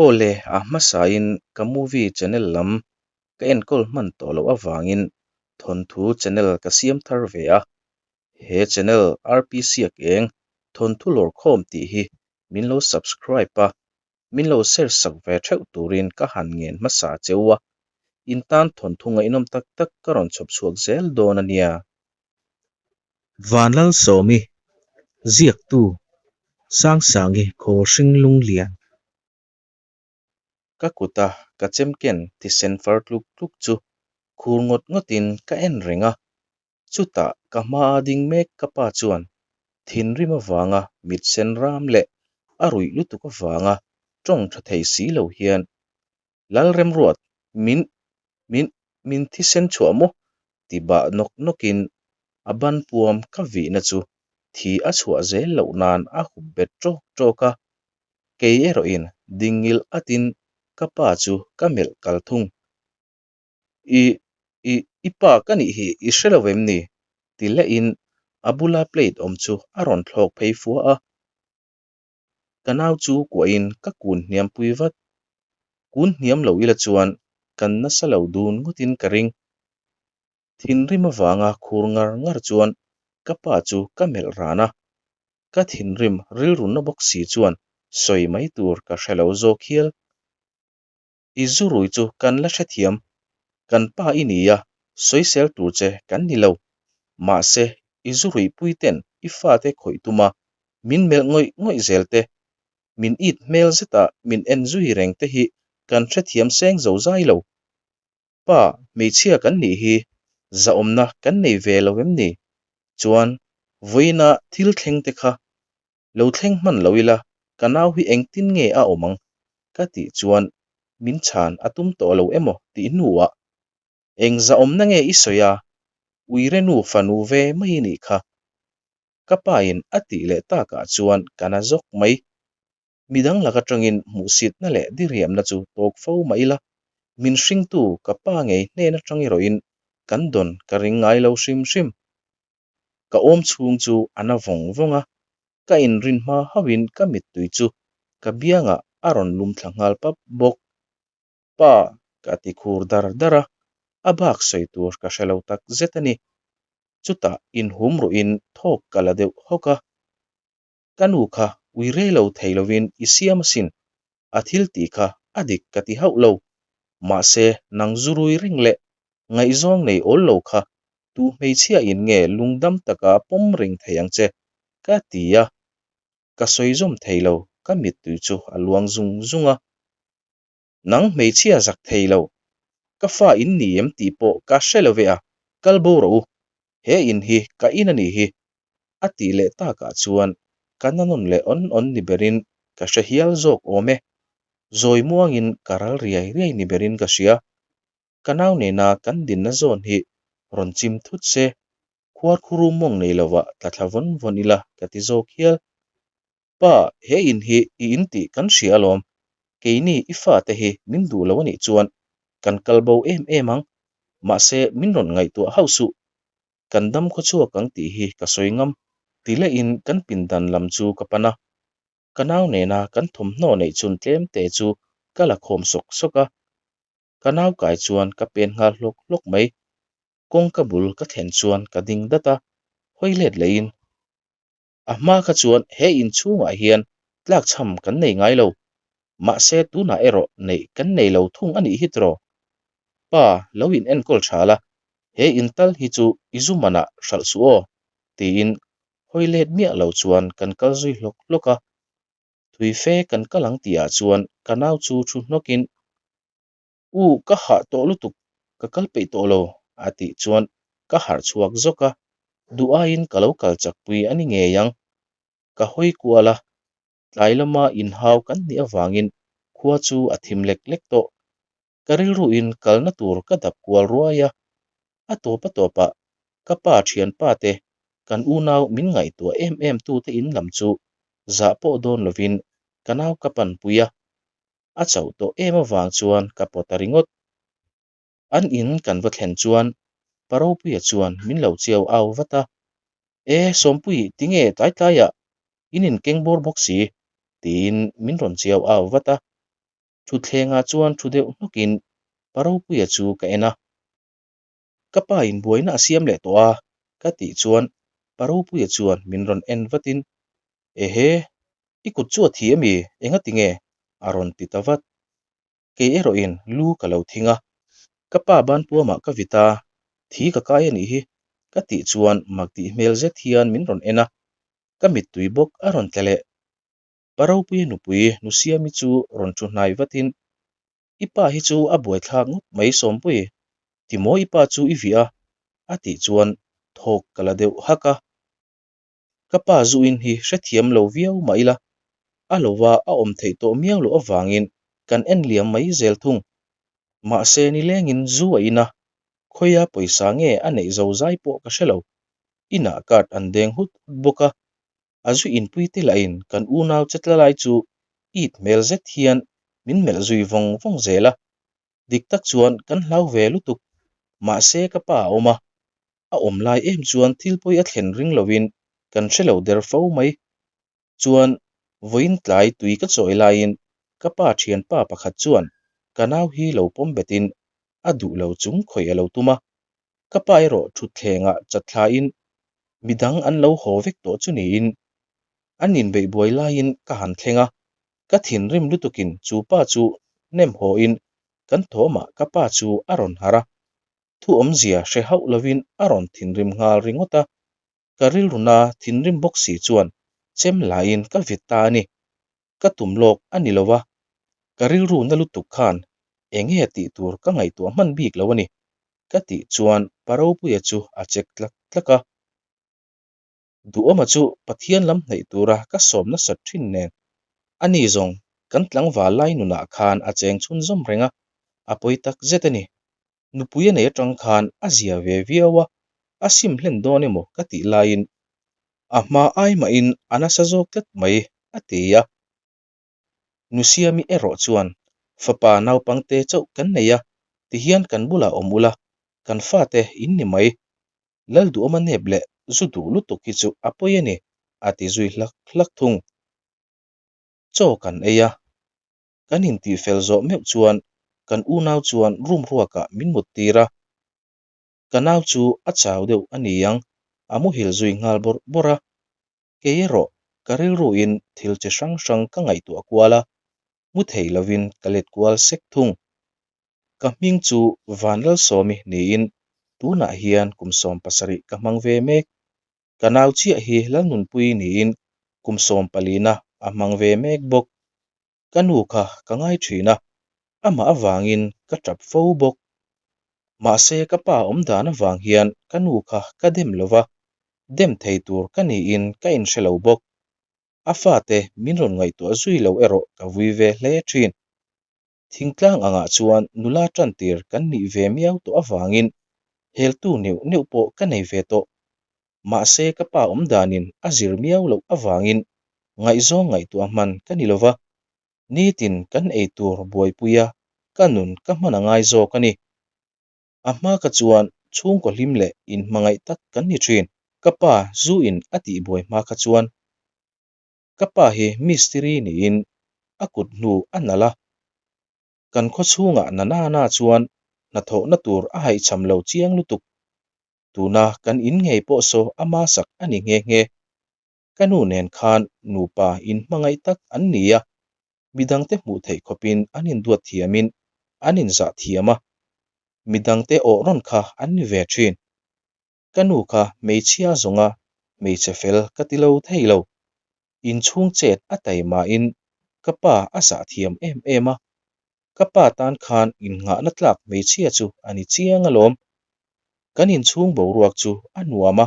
Aw le, a hmasain ka movie channel lam ka enkawl hman tawh loh avangin thawnthu channel ka siam thar ve a. He channel RP Siak Eng thawnthu lawrkhawm tih hi min lo subscribe a, min lo share sak ve theuh turin ka han ngen hmasa cheu a, in tan thawnthu ngaihnawm tak tak ka rawn chhawp chhuak zel dawn a nia. Vanlalsawmi, Ziaktu, Sangsangi Khawlhring Lunglian. Ka kuta ka chemken thisen far tluk tluk chu khur ngawt ngawtin ka en reng a, chutah ka hmaa ding mek ka pa chuan thinrim avanga mit sen ram leh a ruih lutuk avanga tawng tha thei si lo hian Lalremruat, min, min, min thisen chhuah maw? ti bah nawk nawkin a ban puam ka vihna chu thi a chhuah zel loh nan a hup bet ṭawk ṭawk a, kei erawhin ding ngil atin ka pa chu ka melh kal thung. I, i, i pa ka nih hi i hre lo em ni? ti lehin a bula plate awm chu a rawn thlawk phei fua a. Ka nau chu kuahin ka kun hniam pui vat. Kun hniam lo ila chuan kan nasa lo dun ngawtin ka ring. Thinrim avanga khur ngar ngar chuan ka pa chu ka melh ran a. Ka thinrim rilru na bawk si chuan sawi mai tur ka hre lo zawk hial. I zu rui chu kan la hrethiam. Kan pa i ni a, sawisel tur che kan ni lo. Mahse, i zu ruihpui ten i fate khawih tum a, min melh ngawih ngawih zel te, min it hmel zeta min en zui reng te hi kan hrethiam seng zo zai lo. Pa, hmeichhia kan nih hi zahawmna kan nei ve lo em ni? Chuan, vawiina thil thleng te kha Lo thleng hman lo ila, ka nau hi engtin nge a awm ang? Ka tih chuan min chhan a tum tawh lo emaw tih hnuah, Eng zahawmna nge i sawi a? Uire nu fanu ve mai i nih kha. Ka pain a tih leh takah chuan ka na zawk mai. Midang lak atangin hmuhsitna leh diriamna chu tawk fo mah ila, min hringtu ka pa ngei hnen atang erawhin kan dawn ka ring ngai lo hrim hrim. Ka awm chhung chu a na vawng vawng a, ka inrin hma hauhin ka mittui chu ka biangah a rawn lum thla nghal pap bawk. Pa, ka ti khur dar dar a, a bak sawi tur ka hre lo tak zet a ni. Chutah inhum ruhin thawk ka la deuh hawk a. Ka nu kha ui rei lo thei lovin i siam asin, a thil tih kha a dik ka ti hauh lo. Mahse, nang zu rui reng leh ngaihzawng nei awl lo kha tu hmeichhia in nge lungdam taka pawm reng thei ang che? ka ti a, ka sawi zawm thei lo, ka mittui chu a luang zung zung a. Nang hmeichhia zak thei lo, ka fa in ni em tih pawh ka hre lo ve a, kal bo rawh u, he in hi ka in a nih hi, a tih leh takah chuan ka na nawn leh awn awn ni berin ka hre hial zawk awm e. Zawi muangin ka ral riai riai ni berin ka hria. Ka nau nena kan dinna zawn hi rawn chim thut se, khuarkhuru mawng nei lovah tla thla vawn vawn ila ka ti zawk hial. Pa, he in hi i in tih kan hria alawm. Keini i fate hi min duh lo a nih chuan kan kal bo em em ang. Mahse, min rawn ngaihtuah hauh suh. Kan dam khaw chhuak ang tih hi ka sawi ngam. Ti lehin kan pindan lam chu ka pan a. Ka nau nena kan thawmhnaw neih chhun tlem te chu ka la khawm sawk sawk a. Ka nau kai chuan ka pen nghal hlawk hlawk mai. Kawngka bul ka thlen chuan ka ding dat a, hawi let lehin A hma kha chuan he inchhungah hian tlakchham kan nei ngai lo. Mahse tunah erawh neih kan nei lo thung a nih hi tiraw? Pa, lo in enkawl tha la, he in tal hi chu i zu manah hralh suh aw, tiin hawi let miah lo chuan kan kal zui hlawk hlawk a. Thui fe kan kal ang tihah chuan ka nau chu thu hnawkin, U, ka hah tawh lutuk, ka kal peih tawh lo, a tih chuan ka harh chhuak zawk a, duh aiin ka lo kal chakpui a ni ngei ang. Ka hawi kual a, tlai lama inhau kan nih avangin khua chu a thim lek lek tawh. Ka rilruin kalna tur ka dap kual ruai a, a tawp a tawpah ka pa thianpa te kan unau min ngaihtuah em em tute in lam chu zah pawh dawn lovin ka nau ka panpui a, a chauh tawh em avang chuan ka pawt ta ringawt. An in kan va thlen chuan Pa Ropuia chuan min lo chiau au vat a, E Sawmpui tinge tlai tlaiah in inkeng bawr bawk si? tiin min rawn chiau au vat a. Thutthlengah chuan thu deuh hnawkin Pa Ropuia chu ka en a. Ka pa in buaina a siam leh tawh a, ka tih chuan Pa Ropuia chuan min rawn en vatin, Ehe, i kut chu a thi ami? Engati nge? a rawn ti ta vat. Kei erawhin lu ka lo thing a. Ka pa banpuamah ka vit a, thi ka kai a nih hi, ka tih chuan mak tih hmel zet hian min rawn en a, ka mittui bawk a rawn tla leh. Pa Ropuia nupui Nusiami chu rawn thu hnai vatin, I pa hi chu a buaithlak ngawt mai Sawmpui, timaw i pa chu i vih a? a tih chuan thawk ka la deuh hak a. Ka pa zu in hi hrethiam lo viau mah ila, a lova a awm theih tawh miau loh avangin kan en liam mai zel thung. Mahse nilengin zu a in a, khawia pawisa nge a neih zo zai pawh ka hre lo. Inah card an deng hut hut bawk a, a zu inpui te lahin kan unau che tla lai chu it hmel zet hian min melh zui vawng vawng zel a. Dik tak chuan kan hlau ve lutuk, mahse ka pa a awm a, a awm lai em chuan thil pawi a thlen ring loin kan hre lo der fo mai. Chuan vawiin tlai tui ka chawi laiin ka pa thianpa pakhat chuan ka nau hi lo pawm betin a duh lo chung khawih a lo tum a, ka pa erawh thutthlengah chathlain midang an lo haw vek tawh chu niin an inbeih buai laiin ka han thleng a, ka thinrim lutukin chu pa chu nem hawin kan thawmah ka pa chu a rawn harh a, thu awmzia hre hauh lovin a rawn thinrim nghal ringawt a, ka rilruna thinrim bawk si chuan chem laiin ka vit ta a ni. Ka tum lawk a ni lo a, ka rilru na lutuk khan enge tih tur ka ngaihtuah hman bik lo a ni, ka tih chuan Pa Ropuia chu a chek tlak tlak a. Duhawma chu Pathian lam hnaih tura ka sawm nasat thin nen, ani zawng kan tlangval lai nunah khan a cheng chhunzawm reng a, a pawi tak zet a ni. Nupui a nei atang khan a zia ve viau a, a sim hlen dawn emaw ka tih laiin a hma ai mahin a nasa zawk tlat mai, a ti a. Nusiami erawh chuan, Fapa naupangte chauh kan nei a, tihian kan bulah awm ula, kan fate in ni mai. Lalduhawma nep leh zu duh lutuk hi chu a pawi a ni, a ti zui hlak hlak thung. Chaw kan ei a, kan intihfel zawh meuh chuan kan unau chuan room ruakah min mut tir a. Ka nau chu a chau deuh a ni ang, a muhil zui nghal bawrh bawrh a. Kei erawh ka rilruin thil chi hrang hrang ka ngaihtuah kual a, mu thei lovin ka let kual sek thung. Ka hming chu Vanlalsawmi niin tunah hian kum 17 ka hmang ve mek. Ka nau chiah hi Lalnunpui niin kum sawmpalina a hmang ve mek bawk. Ka nu kha ka ngai thin a, amah avangin ka tap fo bawk. Mahse ka pa awm dan avang hian ka nu kha ka dem lo va, dem thei tur ka niin ka inhre lo bawk. A fate min rawn ngaihtuah zui lo erawh ka vui ve hle thin. Thingtlang angah chuan nula tantir kan nih ve miau tawh avangin heltu neuh neuh pawh ka nei ve tawh. Mahse ka pa awm danin a zir miau loh avangin ngaihzawng ngaihtuah hman ka ni lova, nitin kan ei tur buaipuia ka nun ka hman a ngai zawk a ni. A hma kha chuan chhungkaw hlim leh inhmangaih tak kan ni thin. Ka pa zu in a tihbuai hma kha chuan ka pa hi mistiri niin a kut hnu a nalh a, kan khaw chhungah na na na chuan hnathawhna tur a haihchham lo chiang lutuk. Tuna kan in ngei pawh saw a masak a ni nghe nghe. Ka nu nen khan nupa inhmangaih tak an ni a, midangte hmuh theih khawpin an induat thiamin an inzah thiam a, midangte awh rawn kha an ni ve thin. Ka nu kha hmeichhia zawnga hmeichhe fel ka ti lo thei lo. Inchhung chet a taimahin ka pa a zah thiam em em a, ka pa tan khan innghahna tlak hmeichhia chu a ni chiang alawm. Kan inchhung boruak chu a nuam a,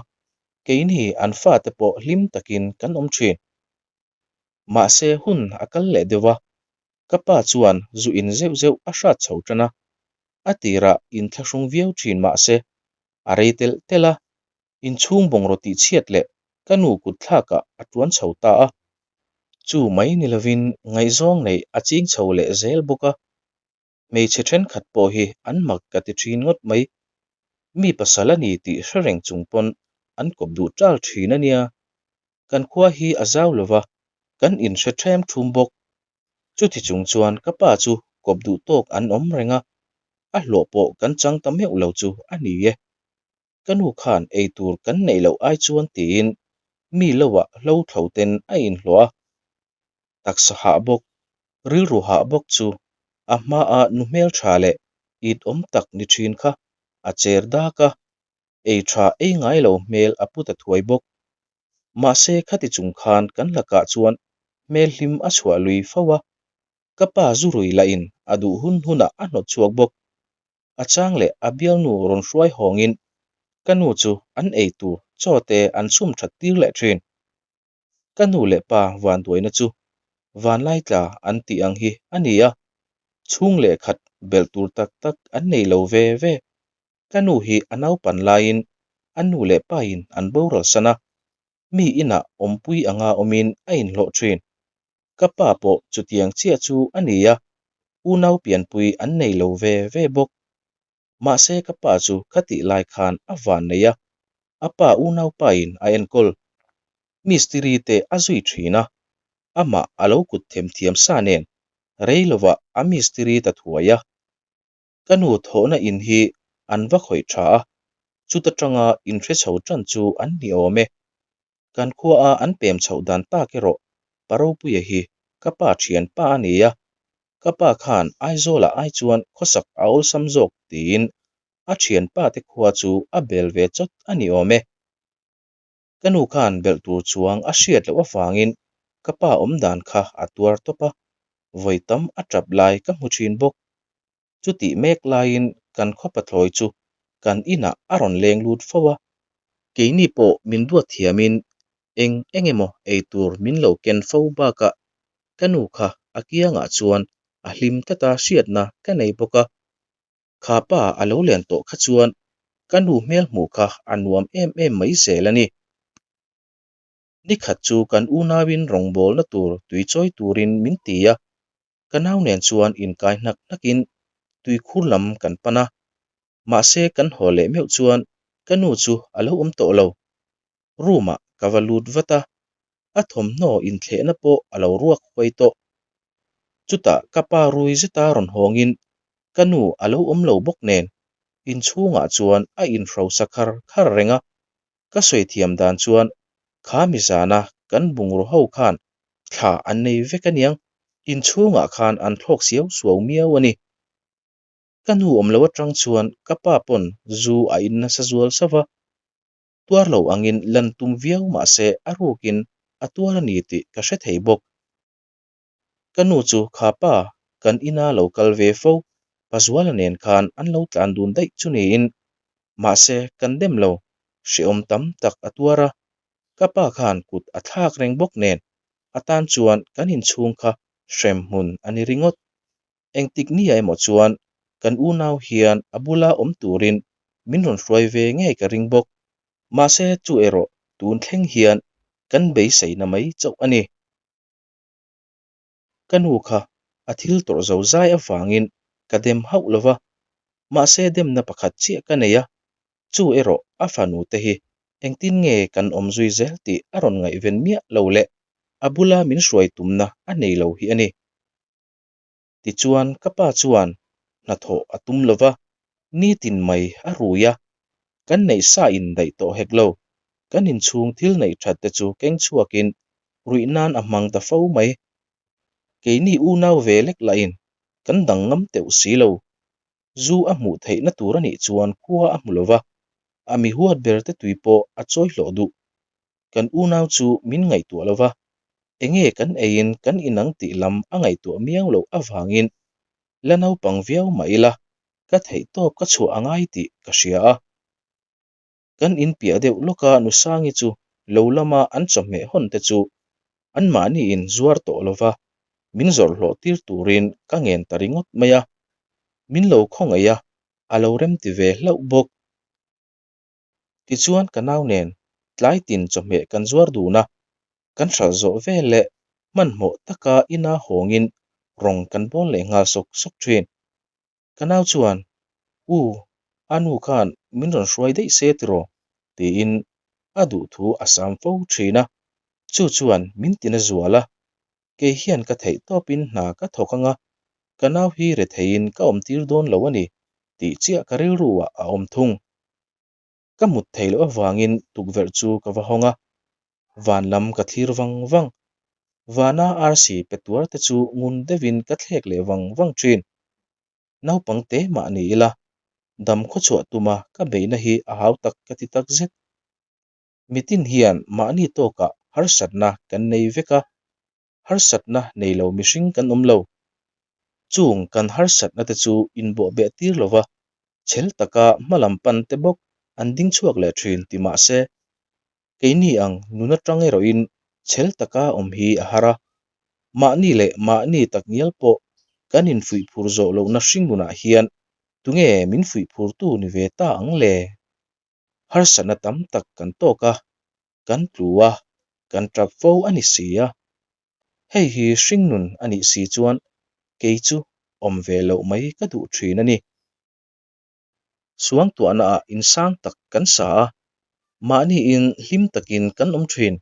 keini an fate pawh hlim takin kan awm thin. Mahse hun a kal leh deuh a, ka pa chuan zu in zeuh zeuh a hrat chho tan a, a tirah inthlahrung viau thin mahse a rei telh telh a, inchhung bungraw tihchhiat leh ka nu kut thlakah a tuan chho ta a. Chu mai ni lovin ngaihzawng neih a ching chho leh zel bawk a, hmeichhe thenkhat pawh hi an mak ka ti thin ngawt mai. Mi pasal a ni tih hre reng chung pawn an kawp duh tal thin a nia. Kan khua hi a zau lo va, kan inhre ṭhem ṭhum bawk. Chuti chung chuan ka pa chu kawp duh tawk an awm reng a, a hlawh pawh kan chang ta meuh lo chu a ni e. Ka nu khan ei tur kan neih loh ai chuan tiin mi loah hlo thlo ten a inhlawh a, taksa hah bawk, rilru hah bawk chu a hmaa nu hmeltha leh it awm tak ni thin kha a cher dak a, ei tha ei ngai lo hmel a pu ta thuai bawk. Mahse khati chung khan kan lakah chuan hmel hlim a chhuah lui fo a, ka pa zu rui lahin a duh hun hunah a hnawt chhuak bawk. A chang leh a bialnu rawn hruai hawngin ka nu chu an ei tur chaw te an chhum that tir leh thin. Ka nu leh pa vanduaina chu vanlai tla an tih ang hi a ni a, chhung leh khat belh tur tak tak an nei lo ve ve. Ka nu hi a naupan laiin a nu leh pain an boral san a, mi inah awmpui anga awmin a inhlawh thin. Ka pa pawh chutiang chiah chu a ni a, unau pianpui an nei lo ve ve bawk. Mahse ka pa chu khatih lai khan a van nei a, a pa unaupain a enkawl. Mistiri te a zui thin a, amah a lo kut themthiam sa nen rei lovah a mistiri ta thuai a. Ka nu thawhna in hi an va khawih tha a, chuta tanga inhre chho tan chu an ni awm e. Kan khuaa an pem chhoh dan tak erawh Pa Ropuia hi ka pa thian pa a ni a, ka pa khan Aizawlah ai chuan khawsak a awlsam zawk tiin a thian pa te khua chu a bel ve chawt a ni awm e. Ka nu khan belh tur chuang a hriat loh avangin ka pa awm dan kha a tuar tawp a, vawi tam a tap lai ka hmu thin bawk. Chutih mek laiin kan khaw pathlawi chu kan inah a rawn leng lut fo a, keini pawh min duat thiamin eng eng emaw ei tur min lo ken fo bakah ka nu kha a kiangah chuan a hlim tlat a hriatna ka nei bawk a. Kha pa a lo len tawh kha chuan ka nu hmel hmuh kha a nuam em em mai zel a ni. Ni khat chu kan unauin rawngbawlna tur tui chawi turin min ti a, ka nau nen chuan inkai hnak hnakin tuikhur lam kan pan a, mahse kan haw leh meuh chuan ka nu chu a lo awm tawh lo. Room ah ka va lut vat a, a thawmhnaw inthlehna pawh a lo ruak huai tawh. Chutah ka pa rui zeta rawn hawngin ka nu a lo awm lo bawk nen inchhungah chuan a inhrosa khar khar reng a, Ka sawi thiam dan chuan kha mizana kan bungraw ho khan thla an nei vek aniang, inchhungah khan an thlawk siau suau miau a ni. Ka nu awm lo atang chuan ka pa pawn zu a in nasa zual sauh va, tuar lo angin lan tum viau mahse a rukin a tuar a ni tih ka hre thei bawk. Ka nu chu kha pa kan ina lo kal ve fo, Pazuala nen khan an lo tlan dun daih chu niin. Mahse, kan dem lo, hrehawm tam tak a tuar a, ka pa khan kut a thlak reng bawk nen a tan chuan kan inchhung kha hrem hmun a ni ringawt. Engtik nia emaw chuan kan unau hian a bula awm turin min rawn hruai ve ngei ka ring bawk. Mahse, chu erawh tun thleng hian kan beiseina mai chauh a ni. Ka nu kha a thil tawrh zo zai avangin ka dem hauh lo va, mahse demna pakhat chiah ka nei a, chu erawh a fanu te hi engtin nge kan awm zui zel tih a rawn ngaihven miah lo leh a bula min hruai tumna a nei lo hi a ni. Tichuan ka pa chuan hnathawh a tum lo va, nitin mai a rui a, kan neih sa in daih tawh hek lo, kan inchhung thil neih that te chu keng chhuakin ruih nan a hmang ta fo mai. Keini unau ve lek lahin kan dang ngam teuh si lo, zu a hmuh theihna tur a nih chuan khua a hmu lo va, a mi huat ber te tui pawh a chawi hlawh duh. Kan unau chu min ngaihtuah lo va, enge kan eiin kan inang tih lam a ngaihtuah miau loh avangin la naupang viau mah ila ka theihtawp ka chhuah a ngai tih ka hria a. Kan in piah deuh lawka Nusangi chu lo lama an chawhmeh hawn te chu anmahniin zuar tawh lova min zawrh hlawh tir turin ka ngen ta ringawt mai a, min lo khawngaih a, a lo remti ve hlauh bawk. Tichuan ka nau nen tlai tin chawhmeh kan zuar dun a, kan hralh zawh vel leh hmanhmawh taka ina hawngin rawng kan bawl leh nghal sawk sawk thin. Ka nau chuan, U, a nu khan min rawn hruai daih se tiraw? tiin a duhthu a sam fo thin a, chu chuan min tina zual a, kei hian ka theih tawpin hna ka thawk ang a, Ka nau hi retheiin ka awmtir dawn lo a ni tih chiah ka rilru ah a awm thung. Ka mut theih loh avangin tukverh chu ka va hawng a, van lam ka thlir vang vang. Vana arsi pe tuar te chu ngun deuhin ka thlek leh vang vang thin. Naupang te mah ni ila, dam khawchhuah tuma ka beihna hi a hau tak ka ti tak zet. Mitin hian mahni tawkah harsatna kan nei vek a, harsatna nei lo mihring kan awm lo. Chung kan harsatna te chu inbawhbeh tir lo va, chhel taka hma lam pan te bawk an ding chhuak leh thin ti mah se, keini ang nun atang erawhin chhel taka awm hi a har a. Mahni leh mahni takngial pawh kan infuih phur zawh lohna hringnunah hian tunge min fuih phurtu ni ve ta ang le? Harsatna tam tak kan tawk a, kan tlu a, kan tap fo a ni si a. Hei hi hringnun a nih si chuan kei chu awm ve loh mai ka duh thin a ni. Suangtuahnaah insang tak kan sa a, mahniin hlim takin kan awm thin.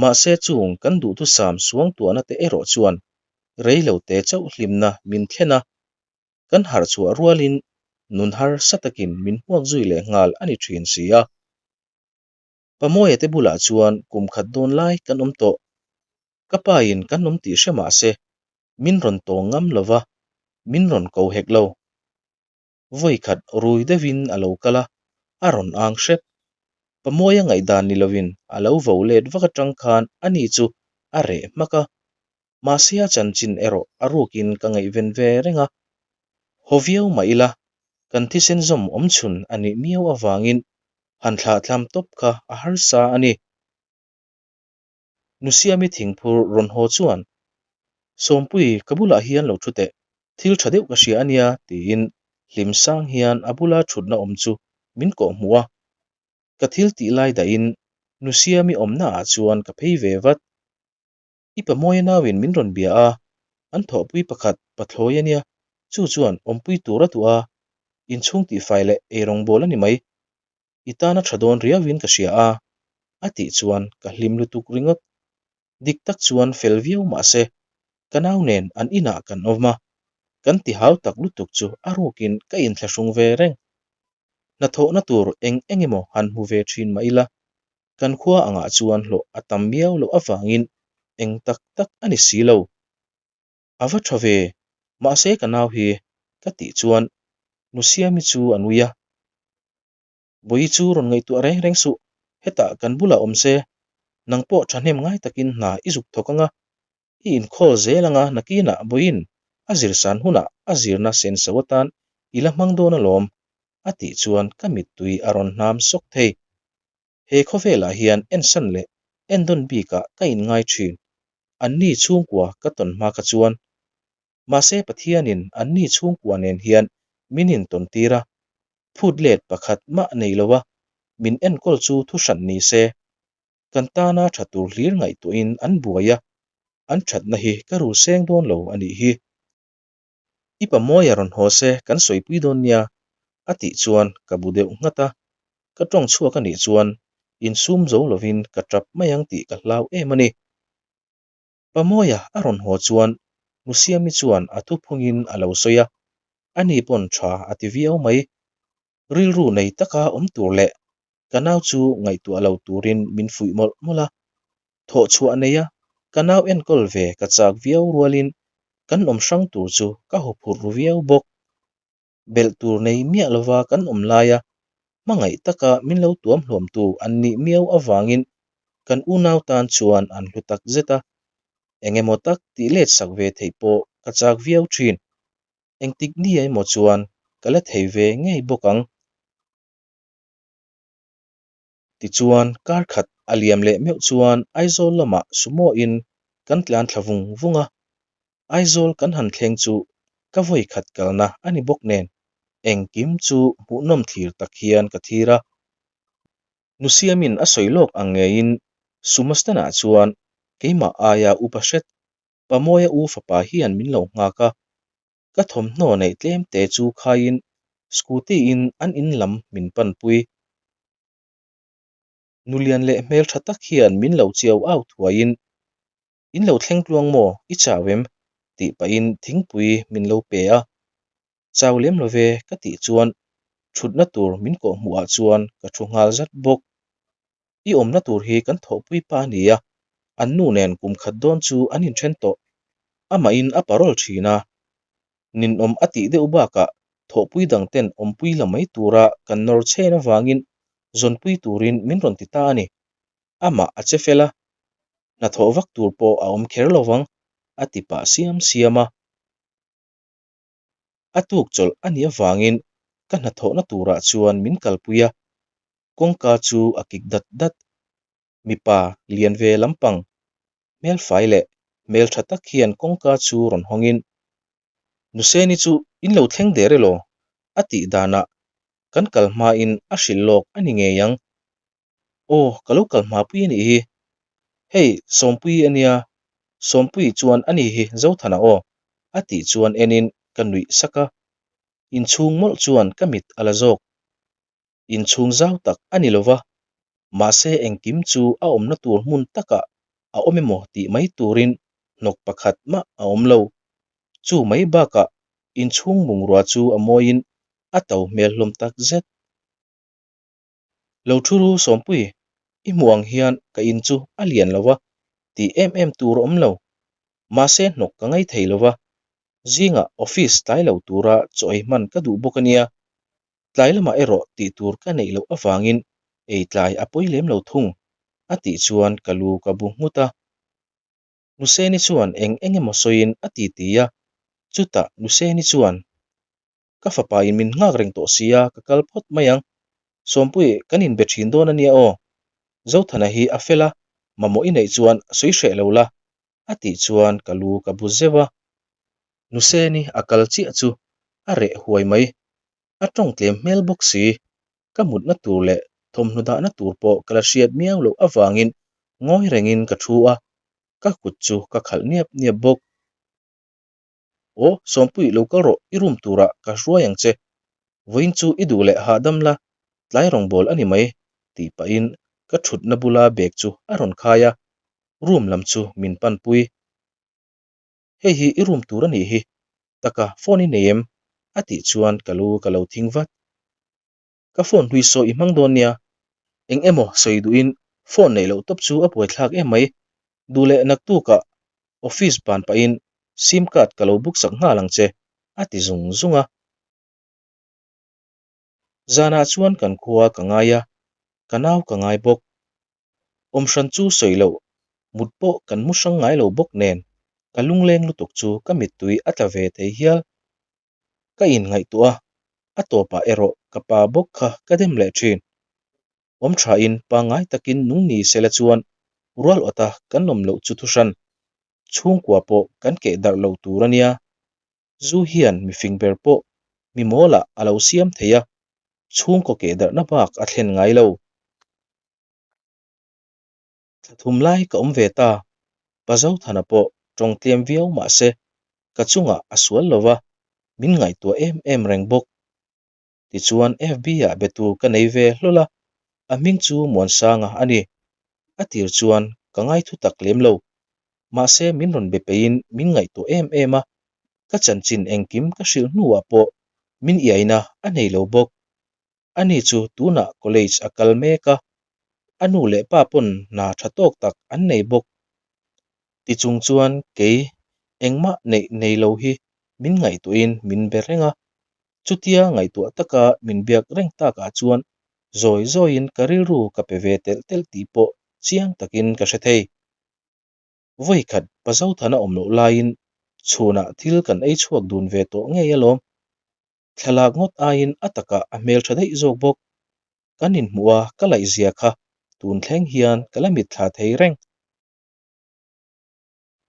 Mahse chung kan duhthusam suangtuahna te erawh chuan reilote chauh hlimna min thlen a, kan harh chhuah rualin nun harsa takin min hmuak zui leh nghal a ni thin si a. Pamawia te bulah chuan kum khat dawn lai kan awm tawh. Ka pain kan awm tih hre mah se, min rawn tawng ngam lo va, min rawn ko hek lo. Vawi khat rui deuhin a lo kal a, a rawn ang hrep. Pamawia ngaihdan ni lovin a lo vo let vak atang khan ani chu a reh hmak a, Mahse a chanchin erawh a rukin ka ngaihven ve reng a, haw viau mah ila kan thisen zawm awm chhun a nih miau avangin han thlahthlam tawp kha a harsa a ni. Nusiami thingphur rawn haw chuan, Sawmpui, ka bulah hian lo thu teh, thil tha deuh ka hria a nia tiin hlim sang hian a bula thutna awm chu min kawh hmuh a. Ka thil tih lai dahin Nusiami awmnaah chuan ka phei ve vat. I pamawia nauin min rawn bia a, an thawhpui pakhat pathlawi a nia, chu chuan awmpui tur a duh a, inchhung tihfai leh eirawngbawl a ni mai. I tana tha dawn riauin ka hria a, a tih chuan ka hlim lutuk ringawt. Dik tak chuan fel viau mah se, ka nau nen an inah kan awm a, kan ti hau tak lutuk chu a rukin ka inthlahrung ve reng. Hnathawhna tur eng eng emaw han hmu ve thin mah ila, Kan khua angah chuan hlawh a tam miau loh avangin eng tak tak a ni si lo. A va tha ve, mahse ka nau hi ka tih chuan Nu Siami chu a nui a. Bawihi chu rawn ngaihtuah reng reng suh, hetah kan bulah awm se, nang pawh thahnem ngai takin hna i zuk thawk anga, i inkhawl zel anga nakinah Bawihin a zirsan hunah a zirna senso atan i la hmang dawn alawm, a tih chuan ka mittui a rawn hnam sawk thei. He khawvelah hian ensan leh endawn bikah ka inngai thin. Anni chhungkua ka tawn hma kha chuan. Mahse Pathianin anni chhungkua nen hian min intawn tir a, phut let pakhat mah nei lo a, min enkawl chu thu hran ni se. Kan tana tha tur hlir ngaihtuahin an buai a, an thatna hi ka rul seng dawn lo a nih hi. I pa Mawia rawn haw se kan sawipui dawn nia a tih chuan ka bu deuh nghat a, ka tawng chhuak a nih chuan insum zo lovin ka tap mai ang tih ka hlau em a ni. Pa Mawia a rawn haw chuan Nusiami chuan a thuphungin a lo sawi a, ani pawn tha a ti viau mai. Rilru nei taka awm tur leh ka nau chu ngaihtuah lo turin min fuih mawlh mawlh a. Thawh chhuah neia ka nau enkawl ve ka chak viau rualin kan awm hrang tur chu ka huphurh ru viau bawk. Belh tur nei miah lova kan awm laia hmangaih taka min lo tuam hluamtu an nih miau avangin kan unau tan chuan an hlu tak zet a. Eng emaw tak tih let sak ve theih pawh ka chak viau thin. Engtik ni emaw chuan ka la thei ve ngei bawk ang. Tichuan, kar khat a liam leh meuh chuan Aizawl lamah sumo in kan tlan thla vung vung a. Aizawl kan han thleng chu ka vawi khat kalna a ni bawk nen engkim chu hmuhnawm thlir tak hian ka thlir a. Nusiamin a sawi lawk ang ngeiin sumo stand ah chuan keimah aia upa hret Pamawia u fapa hian min lo nghak a, ka thawmhnaw neih tlem te chu khaiin scooty in an in lam min panpui. Nulian leh hmeltha tak hian min lo chiau au thuaiin, In lo thleng tluang maw? I chau em? Tih pahin thingpui min lo pe a, Chau lem lo ve ka tih chuan thutna tur min kawh hmuhah chuan ka thu nghal zat bawk. I awmna tur hi kan thawhpui pa a ni a, an nu nen kum khat dawn chu an inthen tawh. Amahin a parol thin a, ninawm a tih deuh bakah thawhpui dang ten awmpui la mai tura kan nawr chhen avangin zawnpui turin min rawn ti ta a ni. Amah a che fel a, hnathawh vak tur pawh a awm kher lovang a ti pah siam siam a. A tuk chawlh a nih avangin ka hnathawhna turah chuan min kalpui a, kawngka chu a kik dat dat. Mipa lian ve lampang, hmelfai leh hmeltha tak hian kawngka chu rawn hawngin, Nuseni chu in lo thleng der elaw? a tih danah kan kal hmain a hrilh lawk a ni ngei ang. Aw, ka lo kal hma pui a nih hi. Hei, Sawmpuii a nia. Sawmpuii chuan a ni hi Zothana aw, a tih chuan enin ka nuih sak a. Inchhung mawlh chuan ka mit a la zawk. Inchhung zau tak a ni lova, mahse engkim chu a awmna tur hmun takah a awm emaw tih mai turin hnawk pakhat mah a awm lo. Chu mai bakah inchhung bungrua chu a mawiin a to hmel hlawm tak zet. Lo thu ru Sawmpui, i hmuh ang hian ka in chu a lian lo a, tih em em tur a awm lo. Mahse hnawk ka ngai thei lo va, zingah office tlai lo tura chaw ei hman ka duh bawk a nia. Tlai lamah erawh tih tur ka neih loh avangin ei tlai a pawi lem lo thung, a tih chuan ka lu ka bu nghut a. Nuseni chuan eng eng emaw sawiin a ti ti a, chutah Nuseni chuan, Ka fapa in min nghak reng tawh sia, ka kal phawt mai ang. Sawmpui, kan inbe thin dawn a nia aw. Zothana hi a fel a, mamawh i neih chuan sawi hreh lo la, a tih chuan ka lu ka bu zeuh a. Nuseni a kal chiah chu a reh huai mai. A tawng tlem hmel bawk si. Ka mutna tur leh thawmhnaw dahna tur pawh ka la hriat miau loh avangin ngawi rengin ka thu a, ka kut chu ka khalh niap niap bawk. Aw, Sawmpui, lo kal rawh, i room turah ka hruai ang che. Vawiin chu i duh leh hahdam la, tlai rawngbâwl a ni mai, tih pahin ka thutna bula bag chu a rawn khai a, room lam chu min panpui. Hei hi i room tur a nih hi, taka phone i nei em? a tih chuan ka lu ka lo thing vat. Ka phone hlui sawi i hmang dawn nia, eng emaw sawi duhin phone neih loh tawp chu a buaithlak em mai. Duh leh naktukah office ban pahin sim card ka lo book sak nghal ang che, a ti zung zung a. Zanah chuan kan khua ka ngai a, ka nau ka ngai bawk. Awm hran chu sawi loh, mut pawh kan mu hrang ngai lo bawk nen, ka lungleng lutuk chu ka mittui a tla ve thei hial. Ka inngaihtuah a, a tawpah erawh ka pa bawk kha ka dem leh thin. Awm thain pangngai takin nung ni sela chuan rual awta kan awm loh chu thuhran, chhungkua pawh kan keh darh lo tur a nia. Zu hian mifing ber pawh mi mawlah a lo siam thei a, chhungkaw keh darhna bak a thlen ngai lo. Thla thum lai ka awm ve ta, Pa Zothana pawh tawng tlem viau mah se ka chungah a sual lo va, min ngaihtuah em em reng bawk. Tichuan FB-ah betu ka nei ve hlawl a, a hming chu Muansanga a ni. A tir chuan ka ngaithu tak lem lo. Mahse min rawn be peiin min ngaihtuah em em a, ka chanchin engkim ka hrilh hnuah pawh min iaina a nei lo bawk. Ani chu tunah college a kal mek a, a nu leh pa pawn hna tha tawk tak an nei bawk. Tichung chuan kei engmah neih nei lo hi min ngaihtuahin min be reng a, chutia ngaihtuah taka min biak reng takah chuan zawi zawiin ka rilru ka pe ve telh telh tih pawh chiang takin ka hre thei. Vawikhat Pazothana awm loh laiin chhunah thil kan ei chhuak dun ve tawh ngei alawm. Thlalak ngawt aiin a takah a hmel tha daih zawk bawk. Kan inhmuh a ka laihzia kha tun thleng hian ka la mitthla thei reng.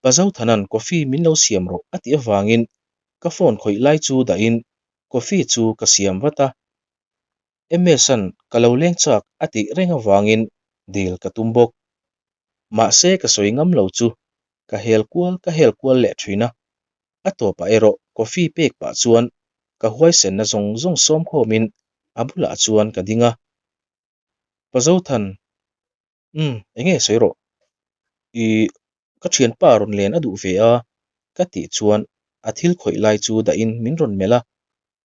Pa Zothanan coffee min lo siam rawh a tih avangin ka phone khawih lai chu dahin coffee chu ka siam vat a. MS-a'n ka lo leng chak a tih reng avangin dil ka tum bawk. Mahse ka sawi ngam lo chu ka hel kual ka hel kual leh thin a. A tawpah erawh coffee pek pah chuan ka huaisenna zawng zawng sawm khawmin a bulah chuan ka ding a. Pa Zothan, Umm, eng nge sawi rawh? Ih, ka thianpa rawn len a duh ve a. Ka tih chuan a thil khawih lai chu dahin min rawn melh a,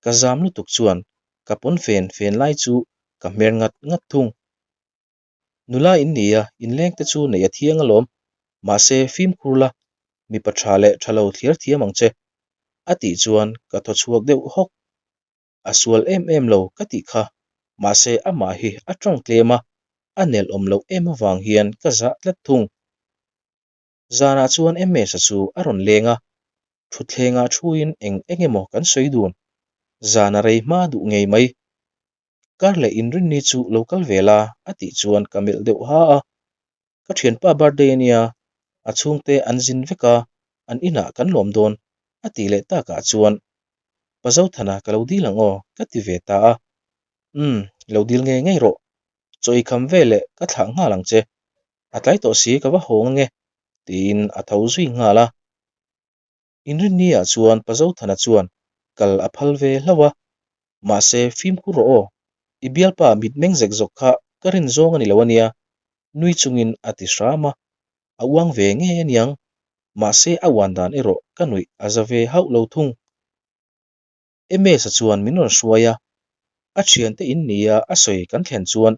ka zam lutuk chuan ka pawnfen fen lai chu ka hmer ngat ngat thung. Nula in ni a, inleng te chu neih a thiang alawm. Mahse, fimkhur la, mipa tha leh tha lo thliar thiam ang che. A tih chuan ka thaw chhuak deuh hawk. A sual em em lo ka tih kha, mahse amah hi a tawng tlem a, a nelh awm loh em avang hian ka zah tlat thung. Zanah chuan Ms-a chu a rawn leng a, thutthlengah thuin eng eng emaw kan sawi dun. Zan a rei hma duh ngei mai. Kar leh inrinni chu lo kal ve la a tih chuan ka melh deuh ha a. Ka thianpa birthday a nia, a chhungte an zin vek a, an inah kan lawm dawn a tih leh takah chuan Pa Zothana ka lo dil ang aw ka ti ve ta a. Umm, lo dil ngei ngei rawh. Chaw i kham ve leh ka thlah nghal ang che. A tlai tawh si ka va hawng ange tiin a tho zui nghal a. Inrinni-ah chuan Pa Zothana chuan kal a phal ve hlauh a, mahse fimkhur rawh aw, i bialpa mitmeng zek zawk kha ka rin zawng a ni lo ania, nui chungin a ti hram a, a uang ve ngei aniang, mahse a uan dan erawh ka nuih a za ve hauh lo thung. Ms-a chuan min rawn hruai a, a thiante in nia a sawi kan thlen chuan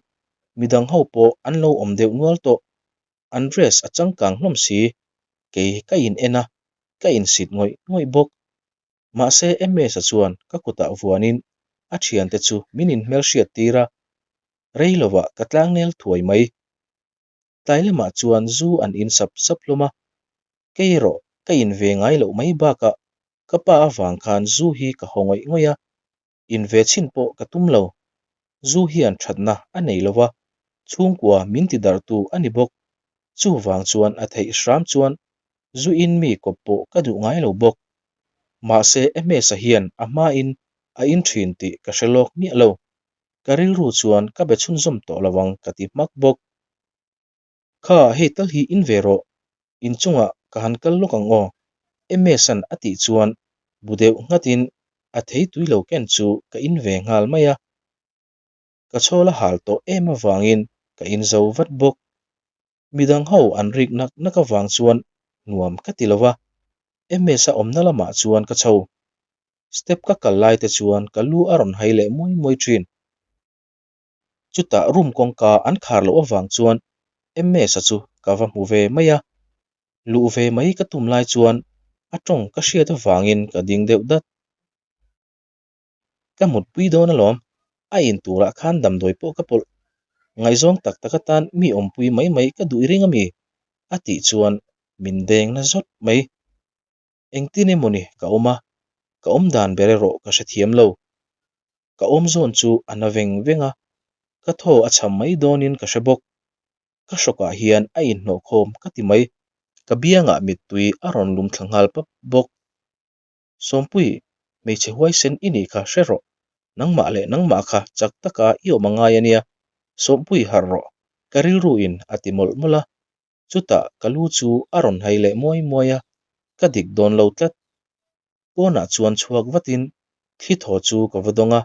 midang ho pawh an lo awm deuh nual tawh. An dress a changkang hlawm si, kei ka in en a, ka insit ngawih ngawih bawk. Mahse Ms-a chuan ka kutah vuanin a thiante chu min inhmelhriat tir a, rei lovah ka tlangnel thuai mai. Tlai lamah chuan zu an in sap sap hlawm a, kei erawh ka in ve ngai loh mai bakah ka pa avang khan zu hi ka haw ngawih ngawih a, in ve chhin pawh ka tum lo. Zu hian thatna a nei lo va, chhungkua min ti darhtu a ni bawk. Chuvang chuan a theih hram chuan zu in mi kawp pawh ka duh ngai lo bawk. Mahse Ms-a hian a hmain a in thin tih ka hre lawk miah lo. Ka rilru chuan ka be chhunzawm tawh lo ang ka ti hmak bawk. Kha hei tal hi in ve rawh, inchungah ka han kal lawk ang aw, Ms-a'n a tih chuan bu deuh nghatin a thei tui lo ken chu ka in ve nghal mai a. Ka chhawl a hal tawh em avangin ka in zo vat bawk. Midang ho an rik nak nak avang chuan nuam ka ti lo va, Ms-a awmna lamah chuan ka chho. Step ka kal lai te chuan ka lu a rawn hai leh muai muai thin. Chutah room kawngka an khar loh avang chuan Ms-a chu ka va hmu ve mai a. Luh ve mai ka tum lai chuan a tawng ka hriat avangin ka ding deuh dat. Ka mutpui dawn alawm, a in turah khan damdawi pawh ka pawlh. Ngaihzawng tak tak atan mi awmpui mai mai ka duh i ring ami? A tih chuan min deng na zawt mai. Engtin emawni ka awm a, ka awm dan ber erawh ka hrethiam lo. Ka awm zawn chu a na veng veng a, ka thaw a cham mai dawnin ka hre bawk. Ka hrawkah hian a inhnawhkhawm ka ti mai. Ka biangah mittui a rawn lum thla nghal pap bawk. Sawmpui, hmeichhe huaisen i nih kha hre rawh. Nangmah leh nangmah kha chak taka i awm a ngai a nia. Sawmpui harh rawh, ka rilruin a ti mawlh mawlh a. Chutah ka lu chu a rawn hai leh muai muai a, ka dik dawn lo tlat. Pawnah chuan chhuak vatin thli thaw chu ka va dawng a,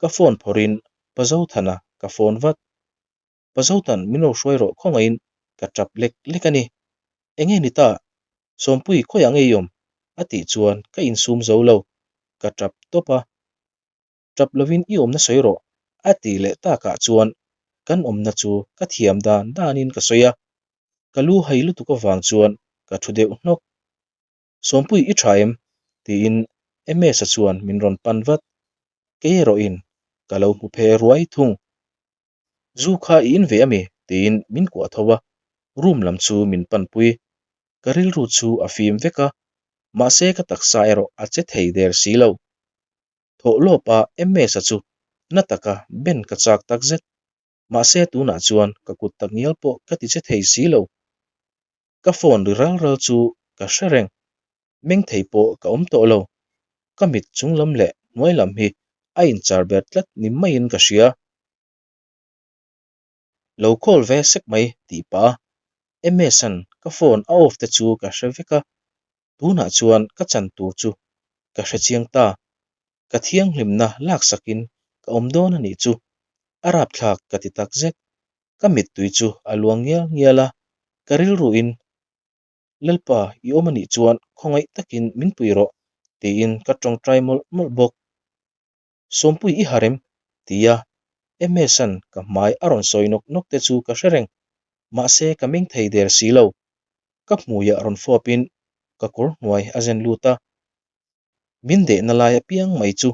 ka phone phawrhin Pa Zothana ka phone vat. Pa Zothan min lo hruai rawh khawngaihin ka tap lek lek a ni. Enge ni ta? Sawmpui khawiah nge i awm? a tih chuan ka insum zo lo, ka tap tawp a. Tap lovin i awmna sawi rawh a tih leh takah chuan kan awmna chu ka thiam dan danin ka sawi a, ka lu hai lutuk avang chuan ka thu deuh hnawk. Sawmpui i tha em? tiin Ms-a chuan min rawn pan vat. Kei erawhin ka lo hmu phe ruai thung. Zu kha i in ve ami? tiin min kuah tho a, room lam chu min panpui. Ka rilru chu a fim vek a, mahse ka taksa erawh a che thei der si lo. Thawh lawpa Ms-a chu na taka ben ka chak tak zet. Mahse tunah chuan ka kut tak ngial pawh ka ti che thei si lo. Ka phone ri ral ral chu ka hre reng. Meng thei pawh ka awm tawh lo. Ka mit chung lam leh hnuai lam hi a inchar ber tlat ni maiin ka hria. Lo call ve sek mai tih pah a Ms-a'n ka phone a off te chu ka hre vek a, tunah chuan ka chan tur chu ka hre chiang ta. Ka thianghlimna laksakin ka awm dawn a nih chu a rapthlak ka ti tak zet. Ka mittui chu a luang ngial ngial a, ka rilruin. Lalpa, i awm a nih chuan khawngaih takin min pui rawh, tiin ka tawngtai mawlh mawlh bawk. Sawmpui i harem? tia Emesan ka hmai a rawn sawi nawk nawk te chu ka hre reng, mahse ka meng thei der si lo. Ka hmuiah rawn fawpin ka kawr hnuai a zen lut a. Min dehna lai apiang mai chu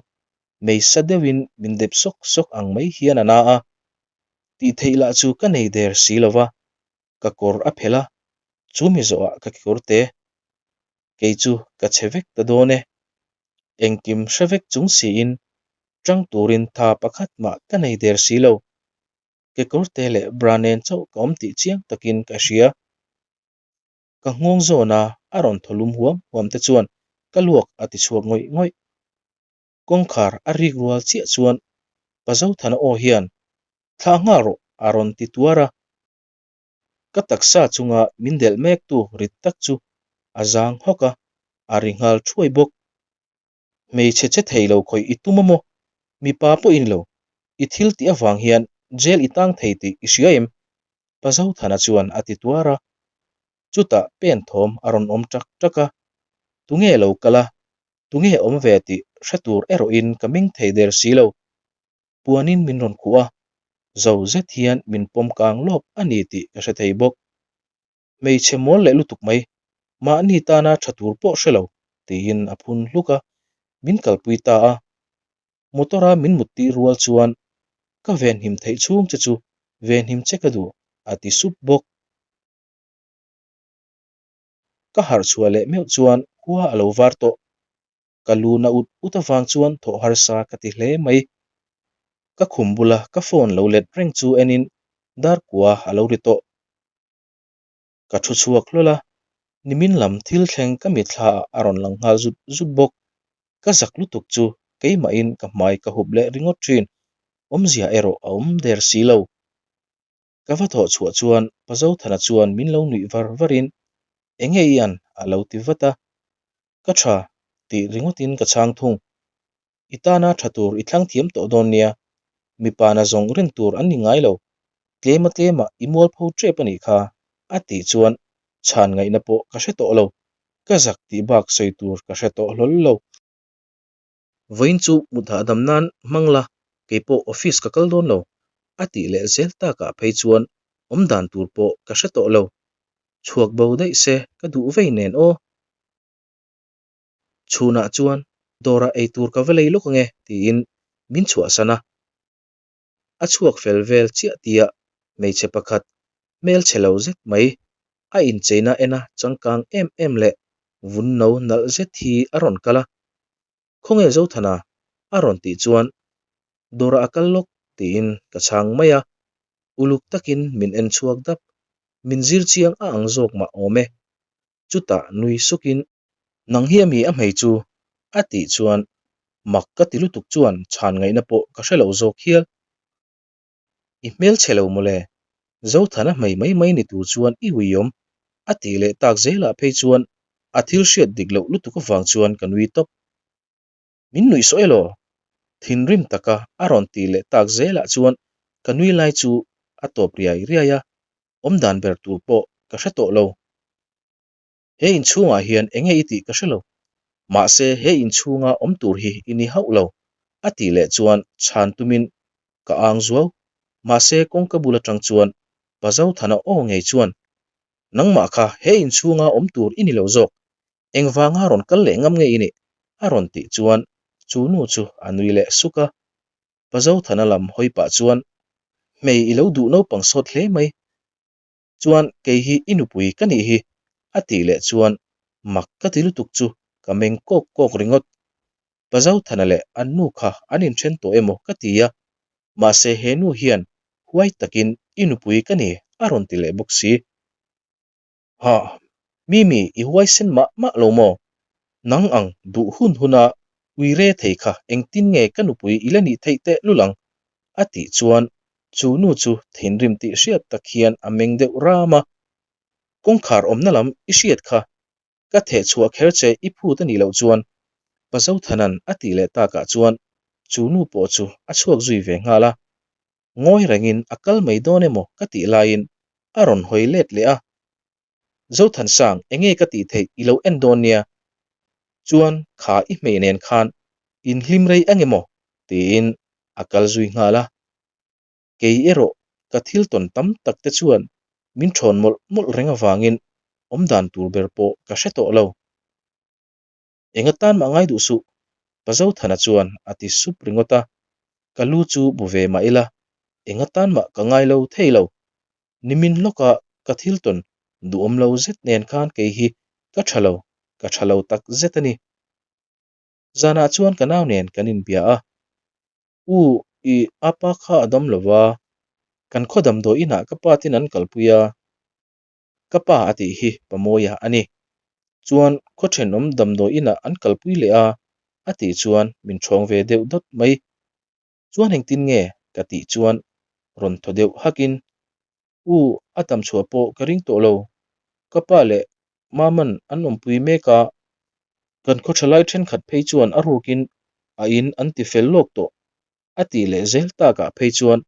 mei sa deuhin min dep sawk sawk ang mai hian a na a. Tih theih lah chu ka nei der si lo va, ka kawr a phelh a, chu mi zawhah ka kekawr te. Kei chu ka che vek ta dawn e. Engkim hre vek chung siin tang turin tha pakhat mah ka nei der si lo. Kekawr te leh bra nen chauh ka awm tih chiang takin ka hria. Ka nghawng zawna a rawn thaw lum huam huam te chuan ka luak a ti chhuak ngawih ngawih. Kawngkhar a rik rual chiah chuan Pa Zothana aw hian, Thlah nghal rawh a rawn ti tuar a. Ka taksa chunga min delh mektu rit tak chu a zang hawk a, a ri nghal thuai bawk. Hmeichhe che thei lo khawih i tum a maw? Mipa pawh i ni lo. I thil tih avang hian jail i tang thei tih i hria em? Pa Zothana chuan a ti tuar a. Chutah pen thawm a rawn awm ṭak ṭak a. Tunge lo kal a? Tunge awm ve tih hre tur erawhin ka meng thei der si lo. Puanin min rawn khuh a, zo zet hian min pawm kang lawp a ni tih ka hre thei bawk. Hmeichhe mawl leh lutuk mai, mahni tana tha tur pawh hre lo, tiin a phun hluk a, min kalpui ta a. Motor-a min mut tih rual chuan, Ka venhim theih chhung che chu venhim che ka duh, a ti sup bawk. Ka harh chhuah leh meuh chuan khua a lo var tawh. Ka lu na ut ut avang chuan thawh harsa ka ti hle mai. Ka khum bula ka phone lo let reng chu enin dar kua a lo ri tawh. Ka thu chhuak hlawl a, nimin lam thil thleng ka mitthla ah a rawn lang nghal zut zut bawk. Ka zak lutuk chu keimahin ka hmai ka hup leh ringawt thin, awmzia erawh a awm der si lo. Ka va thawh chhuah chuan Pa Zothana chuan min lo nuih var varin, Enge i an? a lo ti vat a. Ka tha, tih ringawtin ka chhang thung. I tana tha tur i thlang thiam tawh dawn nia, mipa na zawng rin tur an ni ngai lo, tlema tlema i mualpho tep a nih kha, a tih chuan chhan ngaihna pawh ka hre tawh lo, ka zak tih bak sawi tur ka hre tawh hlawl lo. Vawiin chu mut hahdam nan hmang la, keipawh office ka kal dawn lo, a tih leh zel takah phei chuan awm dan tur pawh ka hre tawh lo. Chhuak bo daih se ka duh vei nen aw. Chhunah chuan dawrah ei tur ka va lei lawk ange tiin min chhuahsan a. A chhuak fel vel chiah tia hmeichhe pakhat hmelchhe lo zet mai a incheina ena changkang em em leh vun no nalh zet hi a rawn kal a. Khawnge Zothana? a rawn tih chuan dawrah a kal lawk tiin ka chhang mai a. Uluk takin min en chhuak dap, min zir chiang a ang zawk mah awm e. Chutah nui sukin Nang hi ami a hmei chu? a tih chuan mak ka ti lutuk chuan chhan ngaihna pawh ka hre lo zawk hial. I hmel chhe lo mawle, Zothana hmei mai mai ni tur chuan i uiawm a tih leh tak zelah phei chuan a thil hriat dik loh lutuk avang chuan ka nui tawp. Min nuih sawh elaw? Thinrim taka a rawn tih leh tak zelah chuan ka nui lai chu a tawp riai riai a, awmdan ber tur pawh ka hre tawh lo. He inchhungah hian enge i tih ka hre lo. Mahse he inchhunga awm tur hi i ni hauh lo, a tih leh chuan chhan tumin ka ang zuau. Mahse kawngka bul atang chuan Pa Zothana aw ngei chuan, Nangmah kha he inchhunga awm tur i ni lo zawk, engvanga rawn kal leh ngam nge i nih? a rawn tih chuan chu nu chu a nui leh suk a. Pa Zothana lam hawi pah chuan, Hmei i lo duh naupang sawt hle mai, Chuan kei hi i nupui ka nih hi a tih leh chuan mak ka ti lutuk chu ka meng kawk kawk ringawt. Pa Zothana leh an nu kha an inthen tawh emaw ka ti a, mahse he nu hian huai takin i nupui ka ni a rawn ti leh bawk si. Hah, Mimi i huaisen mah mah lo maw? Nang ang duh hun huna ui re thei kha engtin nge ka nupui i la nih theih teh lul ang? a tih chuan chu nu chu thinrim tih hriat tak hian a meng deuh ram a. Kawngkhar awmna lam i hriat kha ka theh chhuah kher che i phut a nih loh chuan Pa Zothanan a tih leh takah chuan chu nu pawh chu a chhuak zui ve nghal a. Ngawi rengin a kal mai dawn emaw ka tih laiin a rawn hawi let leh a. Zothansang, enge ka tih theih i lo en dawn nia? Chuan kha i hmei nen khan in hlim rei ang emaw? tiin a kal zui nghal a. Kei erawh ka thil tawn tam tak te chuan min thawn mawlh mawlh reng avangin awmdan tur ber pawh ka hre tawh lo. Enga tan mah ngai duh suh, Pa Zothana chuan a ti sup ringawt a, ka lu chu bu ve mah ila, enga tan mah ka ngai lo thei lo. Nimin hlawka ka thil tawn duhawm lo zet nen khan kei hi ka tha lo, ka tha lo tak zet a ni. Zanah chuan ka nau nen kan inbia a, U, i apa kha a dam lo va, kan khaw damdawi inah ka pa tin an kalpui a, Ka pa a tih hi Pamoia a ni. Chuan khaw thenawm damdawi inah an kalpui leh a, a tih chuan min ṭhawng ve deuh dawt mai. Chuan engtin nge? ka tih chuan rawn thaw deuh hakin, U, a tam chhuah pawh ka ring tawh lo. Ka pa leh Maman an awmpui mek a, kan khaw ṭhalai ṭhenkhat phei chuan a rukin a in an ti fel lawk tawh. A tih leh zel takah phei chuan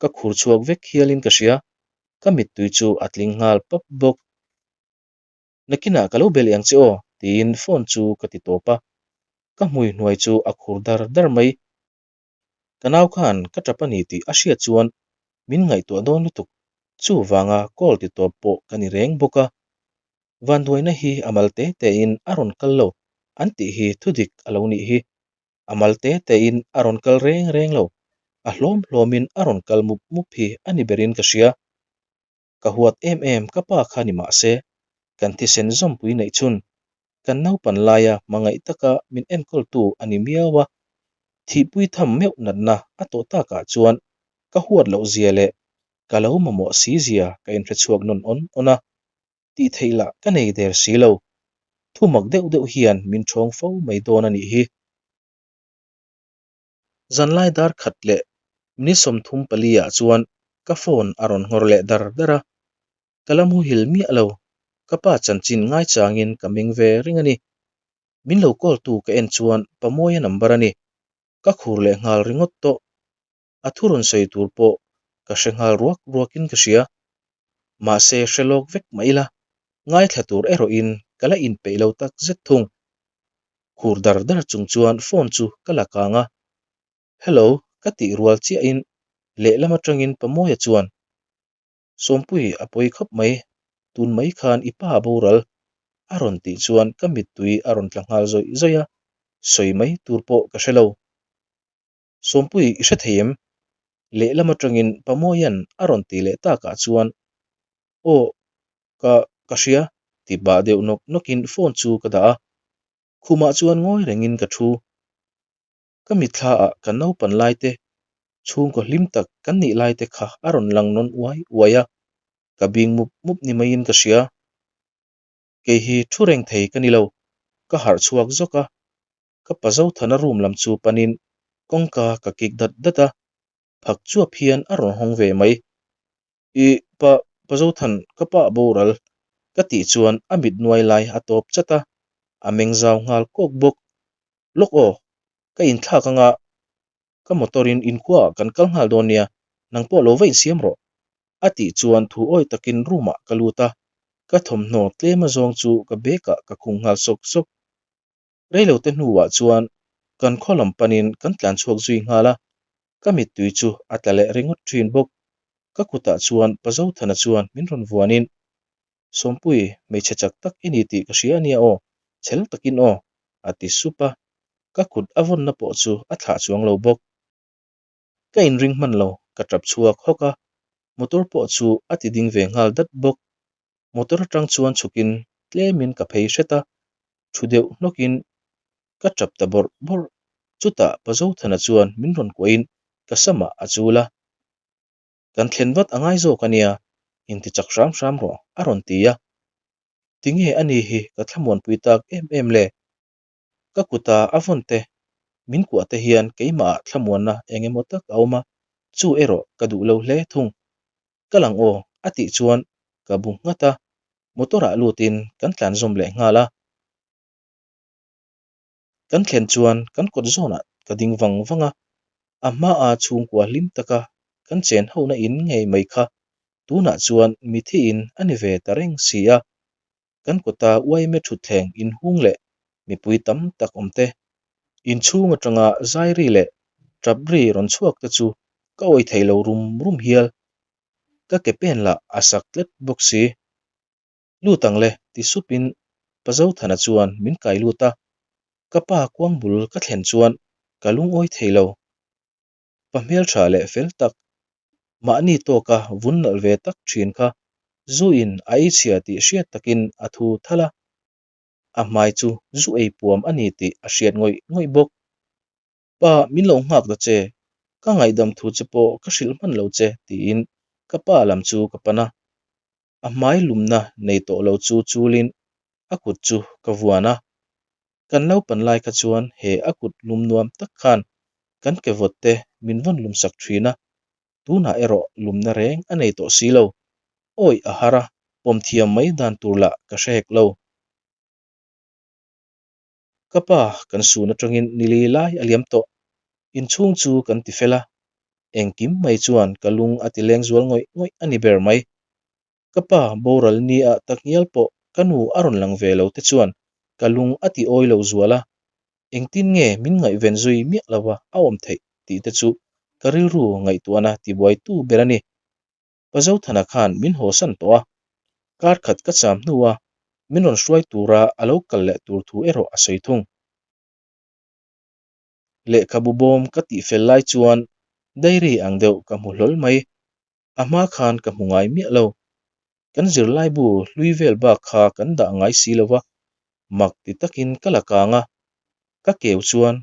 ka khur chhuak vek hialin ka hria, ka mittui chu a tling nghal pap bawk. Nakinah ka lo be leh ang che aw, tiin phone chu ka ti tawp a, ka hmui hnuai chu a khur dar dar mai. Ka nau khan ka tap a ni tih a hriat chuan min ngaihtuah dawn lutuk, chuvanga call ti tawp pawh ka ni reng bawk a. Vanduaina hi a mal te tein a rawn kal lo an tih hi thudik a lo nih hi. A mal te tein a rawn kal reng reng lo, a hlawm hlawmin a rawn kal mup mup hi a ni berin ka hria. Ka huat em em ka pa kha ni mah se, kan thisen zawmpui neih chhun, kan naupan laia hmangaih taka min enkawltu a ni miau a, thihpui tham meuh natna a tawh takah chuan ka huat loh zia leh ka lo mamawh si zia ka inhrechhuak nawn awn awn a. Tih theih lah ka nei der si lo. Thu mak deuh deuh hian min ṭhawng fo mai dawn a nih hi. Zanlai dar khat leh minute 34 ah chuan ka phone a rawn nghawr leh dar dar a. Ka la muhil miah lo. Ka pa chanchin ngaichangin ka meng ve reng a ni. Min lo call tu ka en chuan Pamawia number a ni. Ka khur leh nghal ringawt tawh. A thu rawn sawi tur pawh ka hre nghal ruak ruakin ka hria. Mahse hre lawk vek mah ila, ngaithla tur erawhin ka la inpeih lo tak zet thung. Khur dar dar chung chuan phone chu ka la kang a. Hello ka tih rual chiahin lehlam atangin Pamawia chuan, Sawmpui a pawi khawp mai, tun mai khan i pa a boral a rawn tih chuan ka mittui a rawn tla nghal zawih zawih a, sawi mai tur pawh ka hre lo. Sawmpui i hre thei em? Lehlam atangin Pamuaia'n a rawn ti leh takah chuan, Aw, ka, ka hria, ti bah deuh nawk nawkin phone chu ka dah a. Khumah chuan ngawi rengin ka thu. Ka mitthlaah kan naupan lai te, chhungkaw hlim tak kan nih lai te kha a rawn lang nawn uai uai a, ka bing mup mup ni maiin ka hria. Kei hi thu reng thei ka ni lo, ka harh chhuak zawk a, Ka pa Zothana room lam chu panin kawngka ka kik dat dat a, phak chuap hian a rawn hawng ve mai. I pa, pa Zothan, ka pa a boral, ka tih chuan a mit nuai lai a tawp chat a, a meng zau nghal kawk bawk. Lawk aw, ka inthlak anga ka motor in inkhua ah kan kal nghal dawn nia, nang pawh lo va insiam rawh, a tih chuan thu awi takin room ah ka lut a, ka thawmhnaw tlem azawng chu ka bag ah ka khung nghal sawk sawk. Reilote hnuah chuan kan khaw lam panin kan tlan chhuak zui nghal a, ka mittui chu a tla leh ringawt thin bawk. Ka kutah chuan Pa Zothana chuan min rawn vuanin, Sawmpui, hmeichhe chak tak i ni tih ka hria a nia aw, chhel takin aw, a ti sup a, ka kut a vawnna pawh chu a thlah chuang lo bawk. Ka inring hman lo, ka tap chhuak hawk a, motor pawh chu a ti ding ve nghal dat bawk. Motor atang chuan chhukin tlemin ka phei hret a, thu deuh hnawkin ka tap ta bawrh bawrh. Chutah Pa Zothana chuan min rawn kuahin ka samah a chul a, Kan thlen vat a ngai zawk a nia, inti chak hram hram rawh a rawn ti a. Tinge a ni hi ka thlamuanpui tak em em le? Ka kuta a vawn te, min kuah te hian keimahah thlamuanna eng emaw tak a awm a, chu erawh ka duh lo hle thung. Ka lang aw, a tih chuan ka bu nghat a, motor-ah lutin kan tlan zawm leh nghal a. Kan thlen chuan kan kawt zawnah ka ding vang vang a, a hmaa chhungkua hlim taka kan chen hona in ngei mai kha tunah chuan mithiin a ni ve ta reng si a. Kan kawta uaime thutthleng inhung leh mipui tam tak awm te, inchhung atanga zairi leh tap ri rawn chhuak te chu ka awih thei lo rum rum hial. Ka ke pen lah a sak tlat bawk si. Lut ang le ti supin Pa Zothana chuan min kai lut a, ka pa kuang bul ka thlen chuan ka lungawi thei lo. Pa hmeltha leh fel tak, mahni tawka vun nalh ve tak thin kha zu in a ei chhia tih hriat takin a thu thal a, a hmai chu zu ei puam a ni tih a hriat ngawih ngawih bawk. Pa, min lo nghak ta che, ka ngaihdam thu che pawh ka hrilh hman lo che tiin ka pa lam chu ka pan a. A hmai lumna nei tawh lo chu chulin a kut chu ka vuan a. Kan naupan lai kha chuan he a kut lum nuam tak khan kan ke vawt te min vawn lum sak thin a, tunah erawh lumna reng a nei tawh si lo. Awih a har a, pawm thiam mai dan tur lah ka hre hek lo. Ka pa kan sun atangin nili lai a liam tawh. Inchhung chu kan ti fel a, engkim mai chuan ka lung a ti leng zual ngawih ngawih a ni ber mai. Ka pa boral ni ah takngial pawh ka nu a rawn lang ve lo te chuan ka lung a ti awi lo zual a, engtin nge min ngaihven zui miah lo a a awm theih tih te chu ka rilru ngaihtuahna tibuaitu ber a ni. Pa Zothana khan min hawsan tawh a, kar khat ka cham hnu a min rawn hruai tura a lo kal leh tur thu erawh a sawi thung. Lehkhabu bawm ka tih fel lai chuan diary ang deuh ka hmu hlawl mai. A hma khan ka hmu ngai miah lo. Kan zirlaibu hlui vel bak kha kan dah ngai si lo va, mak ti takin ka la kang a. Ka keu chuan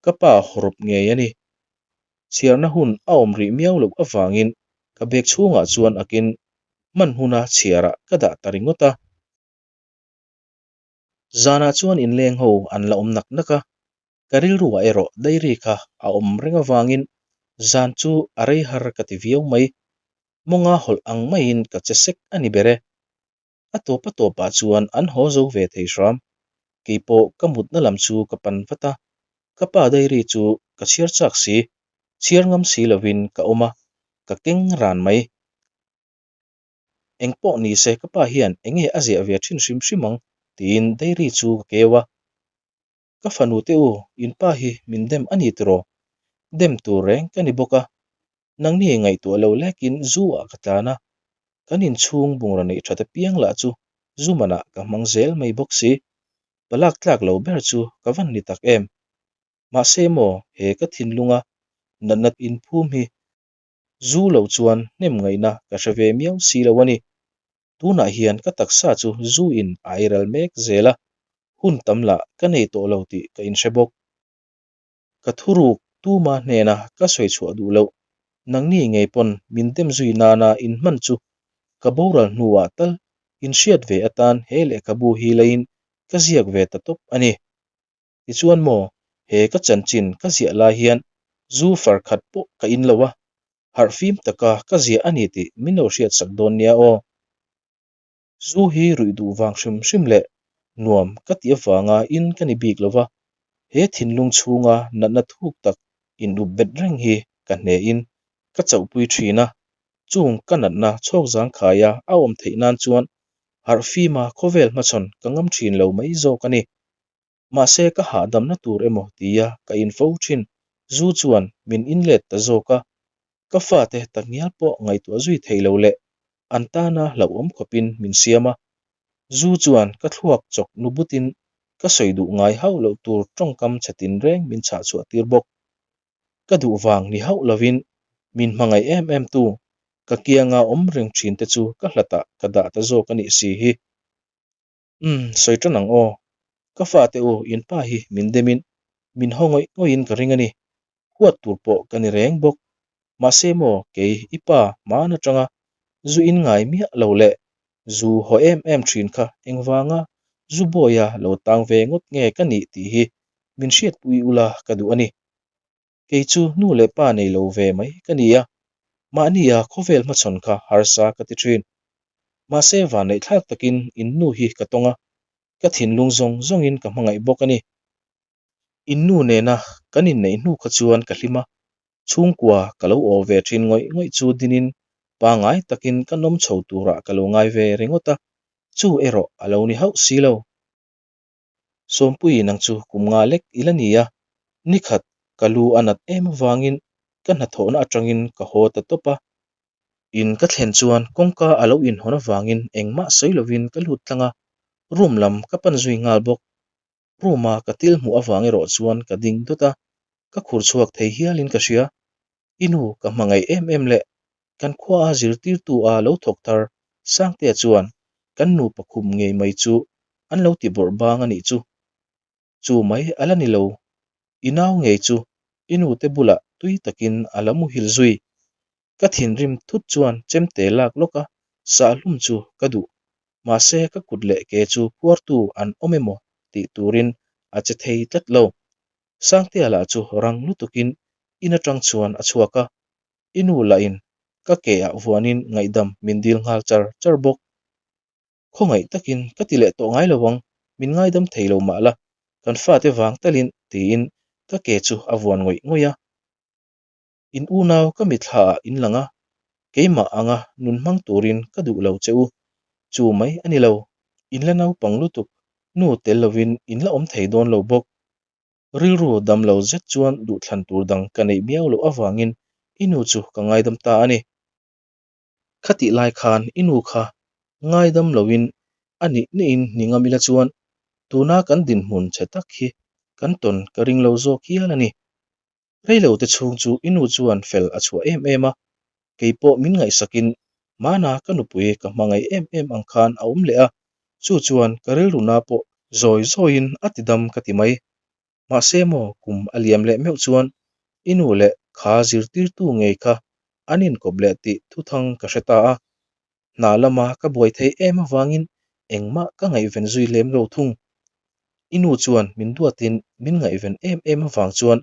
ka pa hawrawp ngei a ni. Chhiarna hun a awm rih miau loh avangin ka bag chhungah chuan akin hman huna chhiarah ka dah ta ringawt a. Zanah chuan inleng ho an la awm nak nak a, ka rilruah erawh diary kha a awm reng avangin zan chu a rei har ka ti viau mai. Mawnga hawlh ang maiin ka che sek a ni ber e. A tawp a tawpah chuan an haw zo ve thei hram. Keipawh ka mutna lam chu ka pan vat a, ka pa diary chu ka chhiar chak si, chhiar ngam si lovin ka awm a, ka keng ran mai. Eng pawh ni se ka pa hian eng nge a ziah ve thin hrim hrim ang tiin diary chu ka keu a. Ka fanu te u, in pa hi min dem a ni tiraw? Dem tur reng ka ni bawk a. Nangni ngaihtuah lo lekin zu ah ka tlan a, kan inchhung bungraw neih that apiang lah chu zu manah ka hmang zel mai bawk si. Palak tlak lo ber chu ka van ni tak em. Mahse maw he ka thinlunga natna inphum hi Zu lo chuan hnem ngaihna ka hre ve miau si lo a ni. Tunah hian ka taksa chu zu in a ei ral mek zel a, hun tam lah ka nei tawh lo tih ka inhre bawk. Ka thuruk tuma hnena ka sawi chhuah duh loh, nangni ngei pawn min dem zui nana inhman chu ka boral hnuah tal inhriat ve atan he lehkhabu hi leiin ka ziak ve ta tawp a ni. Tichuan maw, he ka chanchin ka ziah lai hian zu far khat pawh ka in lo a, harh fim taka ka ziah a ni tih min lo hriatsak dawn nia aw. Zu hi ruih duh vang hrim hrim leh nuam ka tih avanga in ka ni bik lo va, he thinlung chhunga natna thuk tak in up bet reng hi ka hnehin ka chauhpui thin a, chung ka natna chhawk zangkhaia a awm theih nan chuan harh fima khawvel hmachhawn ka ngam thin lo mai zawk a ni. Mahse ka hahdamna tur emaw tia ka info thin zu chuan min inlet ta zawk a, ka fate takngial pawh ngaihtuah zui thei lo leh an tana hlauhawm khawpin min siam a. Zu chuan ka thluak chawk nu butin ka sawi duh ngai hauh loh tur tawngkam chhe tinreng min chhah chhuah tir bawk. Ka duh vang ni hauh lovin min hmangaih em em tu ka kianga awm reng thin te chu ka hlatah ka dah ta zawk a nih si hi. Umm, sawi tan ang aw. Ka fate u, in pa hi min demin min haw ngawih ngawihin ka ring a ni. Huat tur pawh ka ni reng bawk. Mahse maw, kei i pa hman atanga zu in ngai miah lo leh zu haw em em thin kha engvanga zu bawia lo tang ve ngawt nge ka nih tih hi min hriatpui ula ka duh a ni. Kei chu nu leh pa nei lo ve mai ka ni a, mahnia khawvel hmachhawn kha harsa ka ti thin. Mahse vanneih thlak takin in nu hi ka tawng a, ka thinlung zawng zawngin ka hmangaih bawk a ni. In nu nena kan inneih hnu kha chuan ka hlim a, chhungkua ka lo aw ve thin ngawih ngawih chu dinin pangngai takin ka nawm chho turah ka lo ngai ve ringawt a. Chu erawh a lo ni hauh si lo. Sawmpuii nang chu kum nga lek i la ni a, nikhat ka lu a nat em avangin ka hnathawhna atangin ka haw ta tawp a. In ka thlen chuan kawngka a lo inhawn avangin engmah sawi lovin ka lut tlang a, room lam ka pan zui nghal bawk. Room-a ka til hmuh avang erawh chuan ka ding dawt a, ka khur chhuak thei hialin ka hria. I nu ka hmangaih em em le, kan khuaa zirtirtu a lo thawk thar Sangtea chuan kan nupa khum ngei mai chu an lo ti bawrh bang a nih chu. Chu mai a la ni lo, i nau ngei chu i nute bulah tui takin a la muhil zui. Ka thinrim thut chuan chemte lak lawk a sahhlum chu ka duh, mahse ka kut leh ke chu phuartu an awm emaw tih turin a che thei tlat lo. Sangtea lah chu rang lutukin in atang chuan a chhuak a, i nu lahin ka ke ah vuanin ngaihdam min dil nghal char char bawk. Khawngaih takin ka ti leh tawh ngai lo ang, min ngaidam thei lo mah la, kan fate vang talin tiin ka ke chu a vuan ngawih ngawih a. In unau ka mitthla ah in lang a, keimah anga nun hmang turin ka duh lo che u. Chu mai a ni lo, in la naupang lutuk, nu tel lovin in la awm thei dawn lo bawk. Rilru dam lo zet chuan duhthlan tur dang ka neih miau loh avangin i nu chu ka ngaidam ta a ni. Khatih lai khan i nu kha ngaidam loin a nih nihin ni ngam ila chuan tuna kan dinhmun chhe tak hi kan tawn ka ring lo zawk hial a ni. Reilo te chhung chu i nu chuan fel a chhuah em em a, kei pawh min ngaihsakin hmana ka nupui ka hmangaih em em ang khan a awm leh a, chu chuan ka rilru na pawh zawi zawiin a ti dam ka ti mai. Mahse maw kum a liam leh meuh chuan i nu leh kha zirtirtu ngei kha an inkawp leh tih thuthang ka hre ta a, hna lama ka buai theih em avangin engmah ka ngaihven zui lem lo thung. I nu chuan min duatin min ngaihven em em avang chuan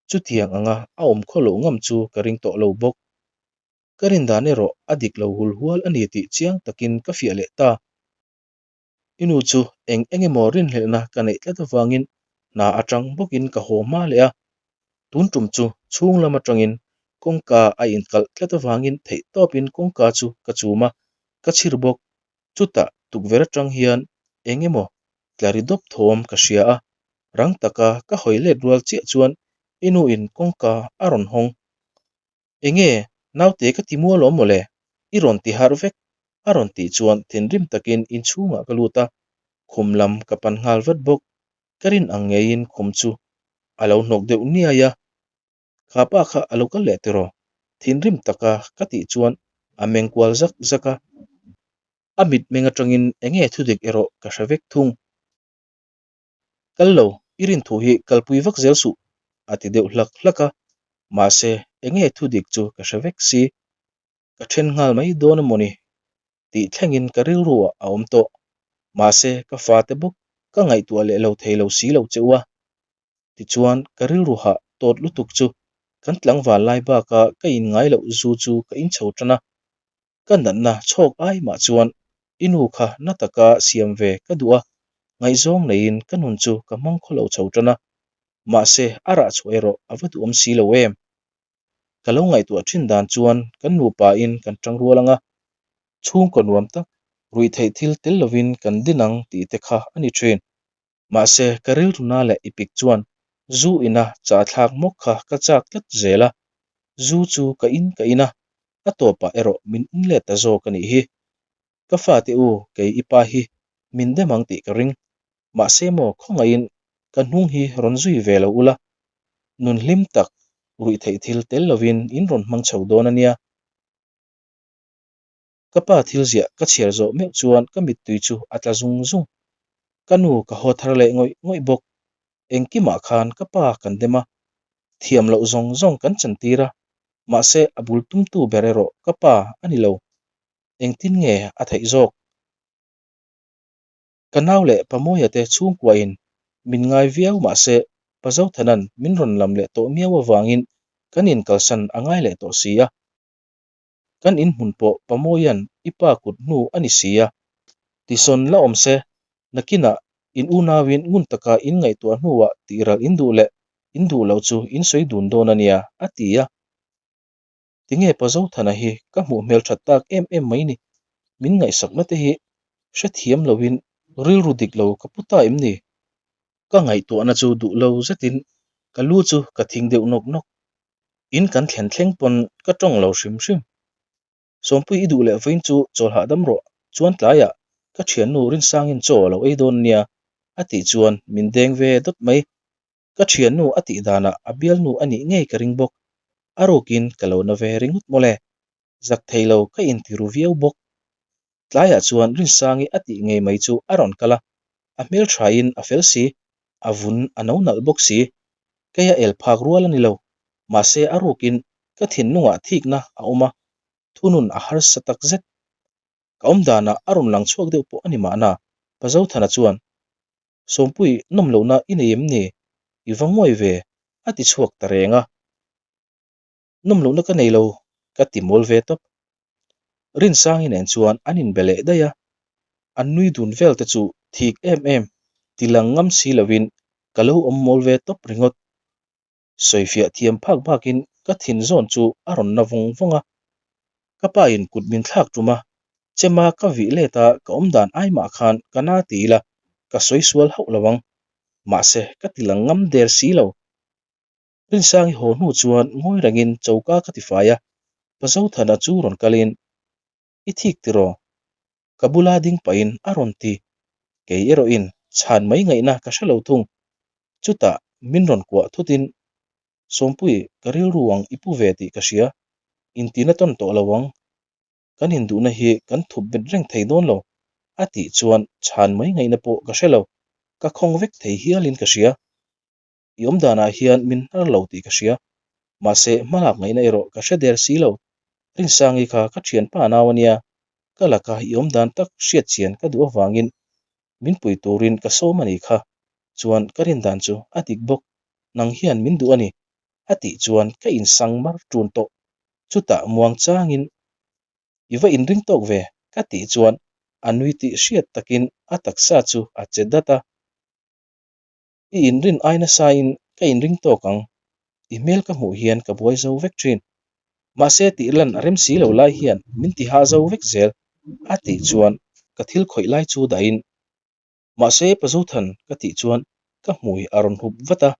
chutiang anga a awm khaw loh ngam chu ka ring tawh lo bawk. Ka rindan erawh a dik lo hul hual a ni tih chiang takin ka fiah leh ta. I nu chu eng eng emaw rinhlelhna ka neih tlat avangin hna atang bawkin ka haw hma leh a, tun tum chu chhung lam atangin kawngka a inkalh tlat avangin theih tawpin kawngka chu ka chum a, ka chhir bawk. Chutah tukverh atang hian eng emaw tla ri dawp thawm ka hria a, rang taka ka hawi let rual chiah chuan i nu in kawngka a rawn hawng. Enge naute ka ti mual awm mawle, i rawn ti harh vek a rawn tih chuan thinrim takin inchhungah ka lut a, khum lam ka pan nghal vat bawk, ka rin ang ngeiin khum chu a lo hnawk deuh niai a, kha pa kha a lo kal leh tiraw? Thinrim taka ka tih chuan a meng kual zak zak a, a mitmeng atangin enge thudik erawh ka hre vek thung. Kal lo, i rin thu hi kalpui vak zel suh, a ti deuh hlak hlak a, mahse enge thu dik chu ka hre vek si. Ka then nghal mai dawn a mawni tih thlengin ka rilru ah a awm tawh. Mahse ka fate bawk ka ngaihtuah leh lo thei lo si lo che u a. Tichuan ka rilru hah tawt lutuk chu kan tlangval lai baka ka inngai loh zu chu ka inchho tan a, Ka natna chhawk ai mah chuan i nu kha na taka siam ve ka duh a, ngaihzawng neiin ka nun chu ka hmang khaw lo chho tan a, mahse a rah chhuah erawh a va duhawm si lo em. Ka lo ngaihtuah thin dan chuan kan nupa in kan tang rual ang a, chhungkaw nuam tak ruihtheih thil tel lovin kan din ang tih te kha a ni thin. Mahse ka rilruna leh i pik chuan zu ina chah thlak hmawk kha ka chak tlat zel a, zu chu ka in ka in a, a tawpah erawh min in let ta zawk a nih hi. Ka fate u kei i pa hi min dem ang tih ka ring. Mahse maw khawngaihin ka hnung hi rawn zui ve lo ula, nun hlim tak ruih theih thil tel lovin in rawn hmang chho dawn a nia. Ka pa thil ziah ka chhiar zawh meuh chuan ka mittui chu a tla zung zung. Ka nu ka haw thar leh ngawih ngawih bawk. Engkimah khan ka pa kan dem a, thiam loh zawng zawng kan chantir a, mahse a bul tumtu ber erawh ka pa a ni lo. Engtin nge a theih zawk? Ka nau leh Pa Mawia te chhungkuain min ngai viau mahse Pa Zothanan min rawn lam leh tawh miau avangin kan inkalsan a ngai leh tawh si a. Kan inhmun pawh Pamuaia'n i pa kut hnu a ni si a, tisawn la awm se, nakinah in unauin ngun taka in ngaihtuah hnuah tihral in duh leh in duh loh chu in sawi dun dawn a nia, a ti a. Tinge Pa Zothana hi ka hmuh hmel that tak em em mai ni, min ngaihsakna te hi Hrethiam loin rilru dik lo ka pu ta em ni? Ka ngaihtuahna chu duh lo zetin ka lu chu ka thing deuh nawk nawk. In kan thlen thleng pawn ka tawng lo hrim hrim. Sawmpui i duh leh vawiin chu chawl hahdam rawh chuan tlaiah ka thiannu Rinsangin chaw a lo ei dawn nia a tih chuan min deng ve dawt mai. Ka thiannu a tih danah a bialnu a nih ngei ka ring bawk. A rukin ka lo na ve ringawt mawle. Zak thei lo ka inti ru viau bawk. Tlaiah chuan Rinsangi a tih ngei mai chu a rawn kal a, a hmelthain a fel si, a vun a no nalh bawk si. Kei a el phak rual a ni lo, mahse a rukin ka thinlungah thikna a awm a, thunun a harsa tak zet. Ka awmdanah a rawn lang chhuak deuh pawh a ni mahna, Pa Zothana chuan, Sawmpui, nawm lohna i nei em ni? I va nguai ve, a ti chhuak ta reng a. Nawm lohna ka nei lo, ka ti mawl ve tawp. Rinsangi nen chuan an inbe leh daih a, an nui dun vel te chu thik em em, ti lang ngam si lovin ka lo awm mawl ve tawp ringawt. Sawifiah thiam phak bakin ka thin zawn chu a rawn na vawng vawng a. Ka pa in kut min thlak tum a, chema ka vih let a ka awm dan ai mah khan ka na ti ila ka sawi sual hauh lo ang. Mahse ka ti lang ngam der si lo. Rinsangi haw hnu chuan ngawi rengin choka ka ti fai a, Pa Zothana chu rawn kalin, I thik tiraw? Ka bula ding pahin a rawn ti. Kei erawhin chhan mai ngaihna ka hre lo thung. Chutah min rawn kuah thutin, Sawmpui, ka rilru ang i pu ve tih ka hria, intina tawn tawh lo ang. Kan induhna hi kan thup bet reng thei dawn lo, a tih chuan chhan mai ngaihna pawh ka hre lo, ka khawng vek thei hialin ka hria. I awm danah hian min hnar lo tih ka hria. Mahse, hmalak ngaihna erawh ka hre der si lo. Rinsangi kha ka thianpa nau a nia. Ka laka i awm dan tak hriat chian ka duh avangin min pui turin ka sawm a nih kha. Chuan ka rin dan chu a dik bawk. Nang hian min duh a ni. A tih chuan ka insang mar ṭun tawh. Chutah muang changin I va inring tawk ve ka tih chuan a nui tih hriat takin a taksa chu a che dat a. I inrin ai nasain ka inring tawk ang, i hmel ka hmuh hian ka buai zo vek thin. Mahse tih lan a rem si lo lai hian min ti hah zo vek zel a tih chuan ka thil khawih lai chu dahin Mahse Pa Zothan ka tih chuan ka hmui a rawn hup vat a,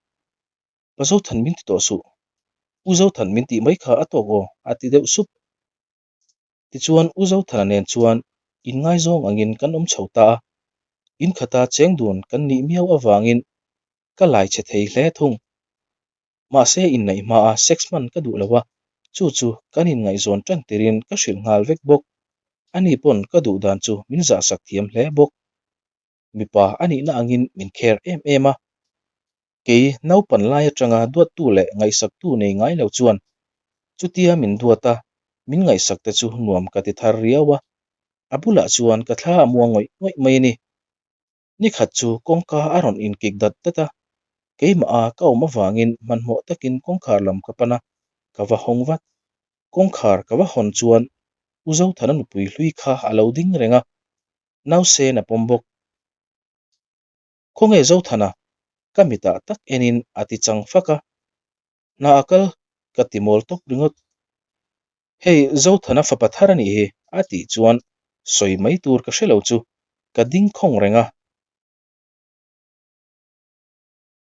Pa Zothan min ti tawh suh, U Zothan min tih mai kha a tawk aw a ti deuh sup. Tichuan U Zothana nen chuan inngaizawng angin kan awm chho ta a, in khata cheng dun kan nih miau avangin ka lai che thei hle thung. Mahse inneih hmaa sex hman ka duh lo a, chu chu kan inngaihzawn tan tirin ka hrilh nghal vek bawk. Ani pawn ka duh dan chu min zahsak thiam hle bawk. Mipa a nihna angin min care em em a. Kei naupan lai atanga duattu leh ngaihsaktu nei ngai lo chuan chutia min duat a, min ngaihsak te chu nuam ka ti thar riau a. A bulah chuan ka thla a muang ngawih ngawih mai a ni. Nikhat chu kawngka a rawn inkik dat dat a, keimah a ka awm avangin hmanhmawh takin kawngkhar lam ka pan a, ka va hawng vat. Kawngkhar ka va hawn chuan U Zothana nupui hlui kha a lo ding reng a, Nausen a pawm bawk. Khawnge Zothana? Ka mitah tak enin a ti chang fak a. Hna a kal ka ti mawl tawp ringawt. Hei Zothana fapa thar a nih hi a tih chuan sawi mai tur ka hre lo chu ka ding khawng reng a.